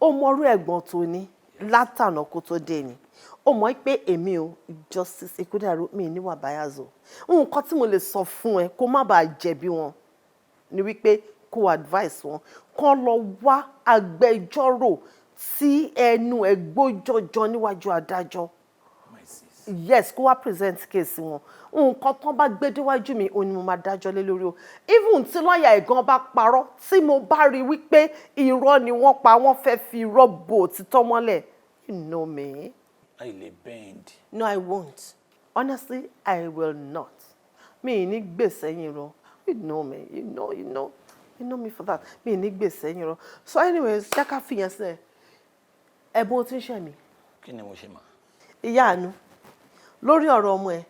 ó mọrú ẹ̀gbọ́n tó ní látànà kó tó dé ni. Ó mọ̀ pé èmi o, Justice Kúdáìró, mi níwà bias o. Nǹkan tí mo lè sọ fún ẹ kó má bàa jẹ̀bi wọn ni wípé kó advice wọn kó lọ wá agbẹjọ́rò tí ẹnu ẹ̀ gbójọjọ níwájú adájọ́. Yes, kó wá present case wọn. Nǹkan tán bá gbé déwájú mi, òun ni mo máa dájọ́ lé lórí o. Even tí lọ́ọ̀yà ẹ̀gan bá parọ́, tí mo bá rí wípé irọ́ ni wọ́n pa, wọ́n fẹ́ fi irọ́ bo òtítọ́ mọ́lẹ̀, you know me. I lè bend. No, I won't. Honestly, I will not. Mi ì ní gbèsè yín rọ. You know me, you know, you know, you know me for that. Mi ì ní gbèsè yín rọ. So anyways, jẹ́ ká fìyẹn sílẹ̀. Ẹ̀bùn, tí ń ṣe mí. Kí ni mo ṣe mà? Ìyá àánú, lórí ọ̀rọ̀ ọmọ ẹ̀,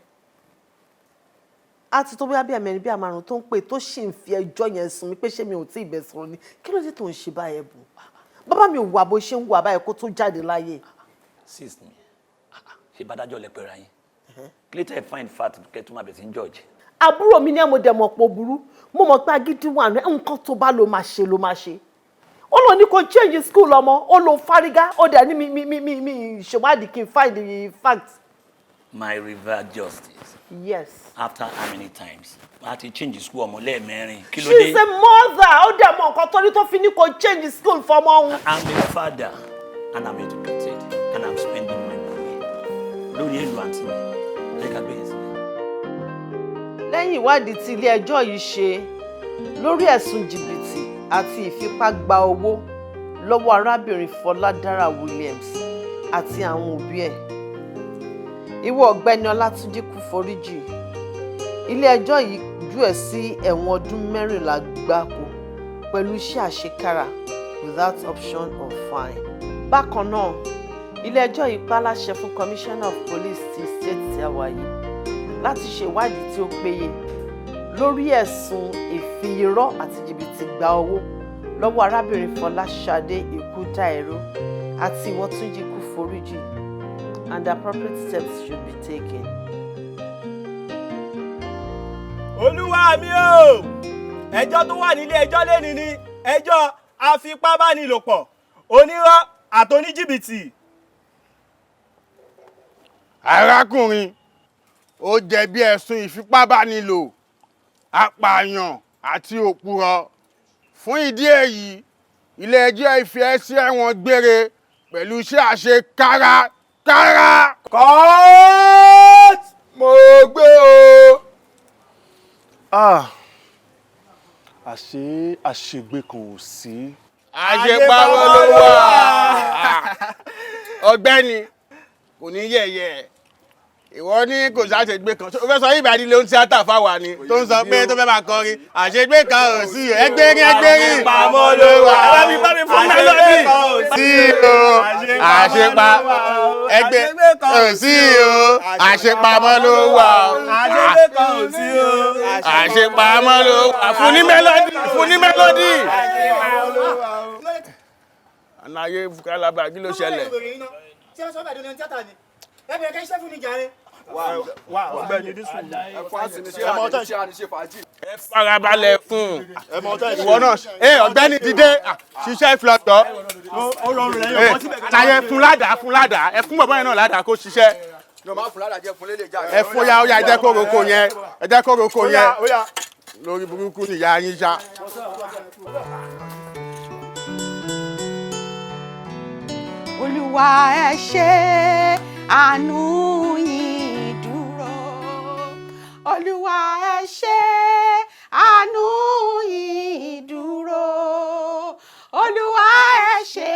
á ti tó bóyá bí ẹ̀mẹ́rin bí àmàrùn tó ń pè, tó sì ń fi ẹjọ́ yẹn sùn mí pé ṣé mi ò tí ì bẹ̀ sọ̀rọ̀ ni. Kí ló dé tó ń ṣe báyẹn bù? Bàbá mi ò wà bó ṣe ń wà báyẹn kó tó jáde láyé. Sis mi, ṣe bá dájọ́ lẹ pẹ̀lú ayín later, find fact kẹ́ tó máa bẹ̀ sí ń judge. Àbúrò mi ní àmọ̀dẹ̀mọ̀ pọ̀ burú. Mo mọ̀ pé agídí wà ní nǹkan tó bá ló máa ṣe ló máa ṣe. Ó lọ ní kó change school ọmọ, ó lọ fárígá, ó dẹ̀ ní mi ṣèwádìí kí n find the fact. My revered justice. Yes. After how many times a ti change school ọmọ lẹ́ẹ̀mẹ́rin, kí ló dé? She's a mother. Ó dẹ̀ mọ̀ nǹkan tó ní tó fi ní kó change school fọmọ òun. I'm a father and I'm educated and I'm spending my money lórí èlò àǹtí mi. Ẹ ká gbé yẹn sílẹ̀. Lẹ́yìn ìwádìí tí ilé-ẹjọ́ yìí ṣe lórí ẹ̀sùn jìbìtì àti ìfipá gba owó lọ́wọ́ arábìnrin Fọládára Williams àti àwọn òbí ẹ̀, ìwọ ọ̀gbẹ́ni Ọlátúnjí Kúforíjì, ilé-ẹjọ́ yìí jù ẹ́ sí ẹ̀wọ̀n ọdún 14 gbáko pẹ̀lú iṣẹ́ àṣekára without option of fine. Bákan náà, ilé-ẹjọ́ yìí pa láṣẹ fún Commissioner of Police ti state tí a wà yìí láti ṣe ìwádìí tí ó péye lórí ẹ̀sùn ìfi irọ́ àti jìbìtì gba owó lọ́wọ́ arábìnrin Fọláṣadé Ìkúdáìró àti ìwọ Túnjí Kúforíjì, and appropriate steps should be taken. Olúwa mi o, ẹjọ́ tó wà nílé ẹjọ́ lẹ́ni ni ẹjọ́ afipábánilòpọ̀, onírọ́ àtoníjìbìtì. Arákùnrin, ó jẹ̀bi ẹ̀sùn ìfipábánilò, apààyàn àti òpùrọ́. Fún ìdí èyí, ilé-ẹjọ́ fi ẹ́ sí ẹ̀wọ̀n gbére pẹ̀lú iṣẹ́ àṣekárakára. Court! Mo gbé o. Ah, àṣé àṣegbè kan ò sí. Àṣepamọ́ ló wà. Ọ̀gbẹ́ni, kò ní yẹ̀yẹ́ ìwọ ní kò sáṣegbé kan. O fẹ́ sọ ìbàdí ló ń tíátà fáwa ni tó ń sọ pé tó fẹ́ máa kọrin àṣegbé kan ò sí. Ẹgbẹ́rin ẹgbẹ́rin. Àṣepamọ́ ló wà. Ẹ bá mi fún melody. Sí o, àṣepa ẹgbẹ́ ò sí o, àṣepamọ́ ló wà. Àṣegbé kan ò sí o. Àṣepamọ́ ló wà. Fún ní melody, fún ní melody. Àlàyé kálábà, kí ló ṣẹlẹ̀? Ṣé wọ́n sọ bàdé ní tíátà ni? Ẹ bẹ̀rẹ̀ kẹ́ iṣẹ́ fún mi jàre. Wá, ọ̀gbẹ́ni dísù. Ẹ farabalẹ̀ fún ìwọ náà. Ẹ ọ̀gbẹ́ni, dìde, ṣiṣẹ́ ìfilọ̀tọ̀. Ṣayẹ, fún ládàá, fún ládàá. Ẹ fún bàbá yẹn náà ládàá kó ṣiṣẹ́. Ẹ fún ya, ó yá, ẹ jẹ́ kó roko yẹn, ẹ jẹ́ kó roko yẹn. Lórí burúkú nìyá yín ṣá. Olúwa ẹ ṣé, àánú yín dúró. Olúwa ẹ ṣé, àánú yín dúró. Olúwa ẹ ṣé,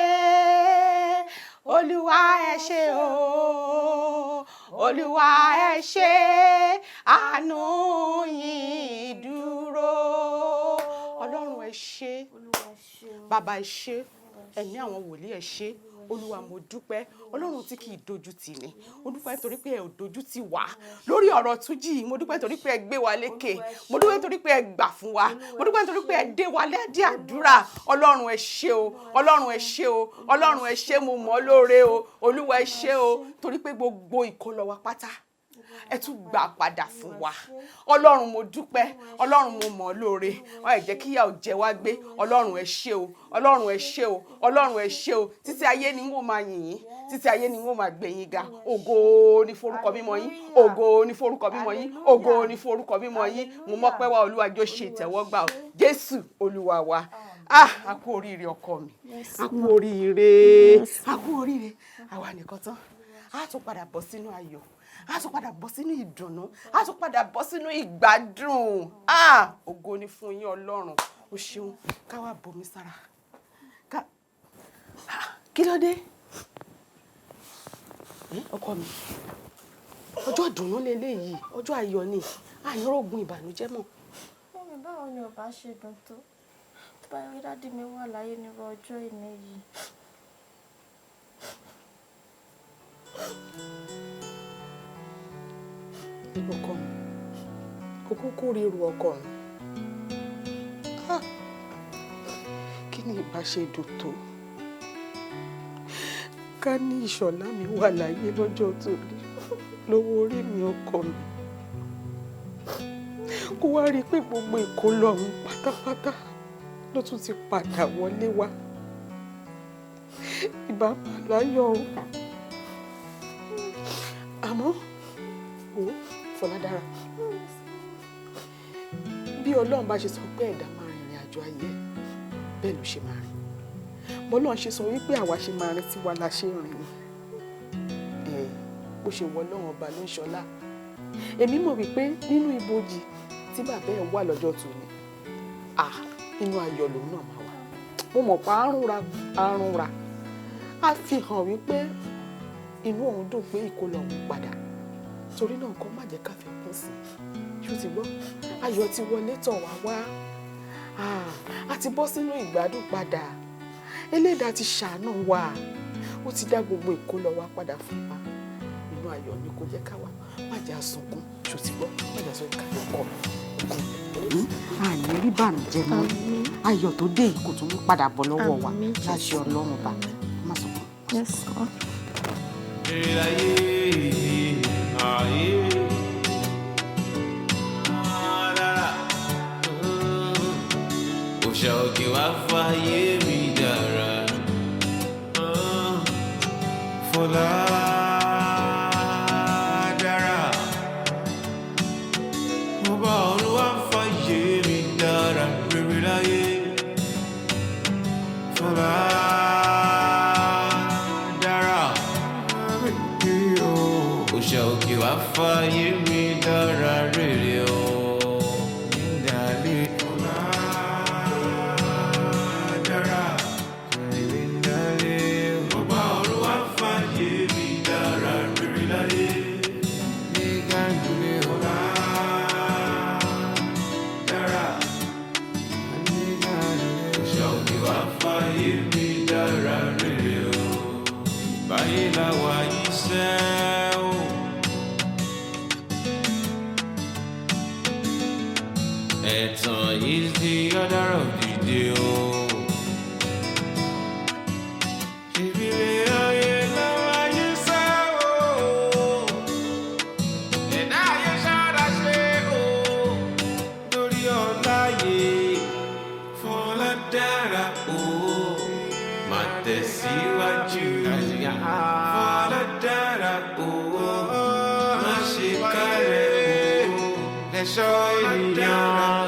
Olúwa ẹ ṣé o. Olúwa ẹ ṣé, àánú yín dúró. Ọlọ́run ẹ ṣé, bàbá ẹ ṣé, ẹ̀mí àwọn wòlíì ẹ ṣé. Olúwa mo dúpẹ́, Ọlọ́run tí kì í dojú tì ní. Mo dúpẹ́ torí pé ẹ ò dojú tì wá lórí ọ̀rọ̀ Túnjí yìí. Mo dúpẹ́ torí pé ẹ gbé wa lékè. Mo dúpẹ́ torí pé ẹ gbà fún wa. Mo dúpẹ́ torí pé ẹ dé wa lẹ́dí àdúrà. Ọlọ́run ẹ ṣé o, Ọlọ́run ẹ ṣé o, Ọlọ́run ẹ ṣé, mo mọ̀ ọ́ lóore o. Olúwa ẹ ṣé o, torí pé gbogbo ìkólọ wa pátá ẹ tún gbà padà fún wa. Ọlọ́run mo dúpẹ́, Ọlọ́run mo mọ̀ ọ́ lóore. Ẹ jẹ́ kíyà ò jẹ wá gbé. Ọlọ́run ẹ ṣé o, Ọlọ́run ẹ ṣé o, Ọlọ́run ẹ ṣé o. Títí ayé ni n ó máa yìn yín, títí ayé ni n ó máa gbé yín ga. Ògo ni forúkọ mímọ́ yín, ògo ni forúkọ mímọ́ yín, ògo ni forúkọ mímọ́ yín. Mo mọ̀ pé wá Olúwa jọ̀ọ́ ṣe ìtẹ́wọ́gbà o, Jésù Olúwa wa. Ah, a kú oríire ọkọ mi, a kú oríire, a kú oríire. Àwa nìkan tán, a tún padà bọ́ sínú ayọ̀, a tún padà bọ́ sínú ìdùnnú, a tún padà bọ́ sínú ìgbádùn. Ah, ògo ni fún yín Ọlọ́run. O ṣeun. Ká wá bomi sára ká. Ah, kí ló dé? Ọkọ mi, ọjọ́ ìdùnnú leléyìí, ọjọ́ ayọ̀ ni, àìrógun ìbànújẹ́ mọ́. Mummy, báwo ni ò bá ṣe dùn tó tó bá rí daddy mi wà láyé nírú ọjọ́ ìní yìí? Ọkọ mi, kò kúkú ríru ọkọ mi. Ah, kí ni ìbá ṣe dùn tó ká ní Ìṣọ̀lá mi wà láyé lọ́jọ́ tòní, lówó orí mi ọkọ mi, kó wá rí i pé gbogbo ìkólọ ọ̀hún pátápátá ló tún ti padà wọlé wá. Ìbá mà láyọ̀ o. Àmọ́ o, Fọládára, bí Ọlọ́run bá ṣe sọ pé ẹ̀dá máa rìnrìn àjò ayé ẹ̀, bẹ́ẹ̀ ló ṣe máa rìn. Bọ́lọ́run ṣe sọ wípé àwa ṣe máa rìn tiwa la ṣe rìn ni. Bó ṣe wọ Ọlọ́run ọba ló ń ṣọlá. Èmi mọ̀ wípé nínú ibojì tí bàbá ẹ̀ wà lọ́jọ́ tòní, inú ayọ̀ lòun náà máa wà. Mo mọ̀ pé àrùnra á fi hàn wípé inú òun dùn pé ìkólọ òun padà. Torí náà kọ́ má jẹ́ ká fi kún sí i. Ṣó ti gbọ́? Ayọ̀ ti wọlé tọ̀ wá wá. A ti bọ́ sínú ìgbádùn padà. Ẹlẹ́dàá ti ṣàánú wa. Ó ti dá gbogbo ìkólọ wa padà fún wa. Inú ayọ̀ ni kò jẹ́ ká wà. Má jẹ́ àsunkún. Ṣó ti gbọ́? Má jẹ́ àsunkún ká lọ kọ́ mi. Àní rí bànújẹ́ mọ́. Ayọ̀ tó dé yìí kò tún ní padà bọ́ lọ́wọ́ wa. Láṣẹ Ọlọ́run bá. Má sunkún. Yes, ma. Òòṣà òkè wá fàyè mi dára. Fọlá dára. Ọba ọ̀run wá fàyè mi dára rere láyé. Fọlá dára. Òòṣà òkè wá fàyè mi dára rere o. Nídàálẹ̀ Fọlá dára. Nídàálẹ̀ ọba ọ̀run wá fàyè mi dára rere láyé. Nígàdúlẹ̀ Fọlá dára. Òòṣà òkè wá fàyè mi dára rere o. Báyé la wà yìí sẹ́ o. Ẹ̀tàn is the order of the day o. Ìbílẹ̀ ayé lọ́wọ́ ayé sẹ́ o. Ẹ̀dá ayé ṣára ṣe o. Lórí ọ̀la yìí, Fọlá dára o. Máa tẹ̀síwájú. Fọlá dára o. Má ṣe kárẹ̀ o. Ẹ̀ṣọ́ ènìyàn.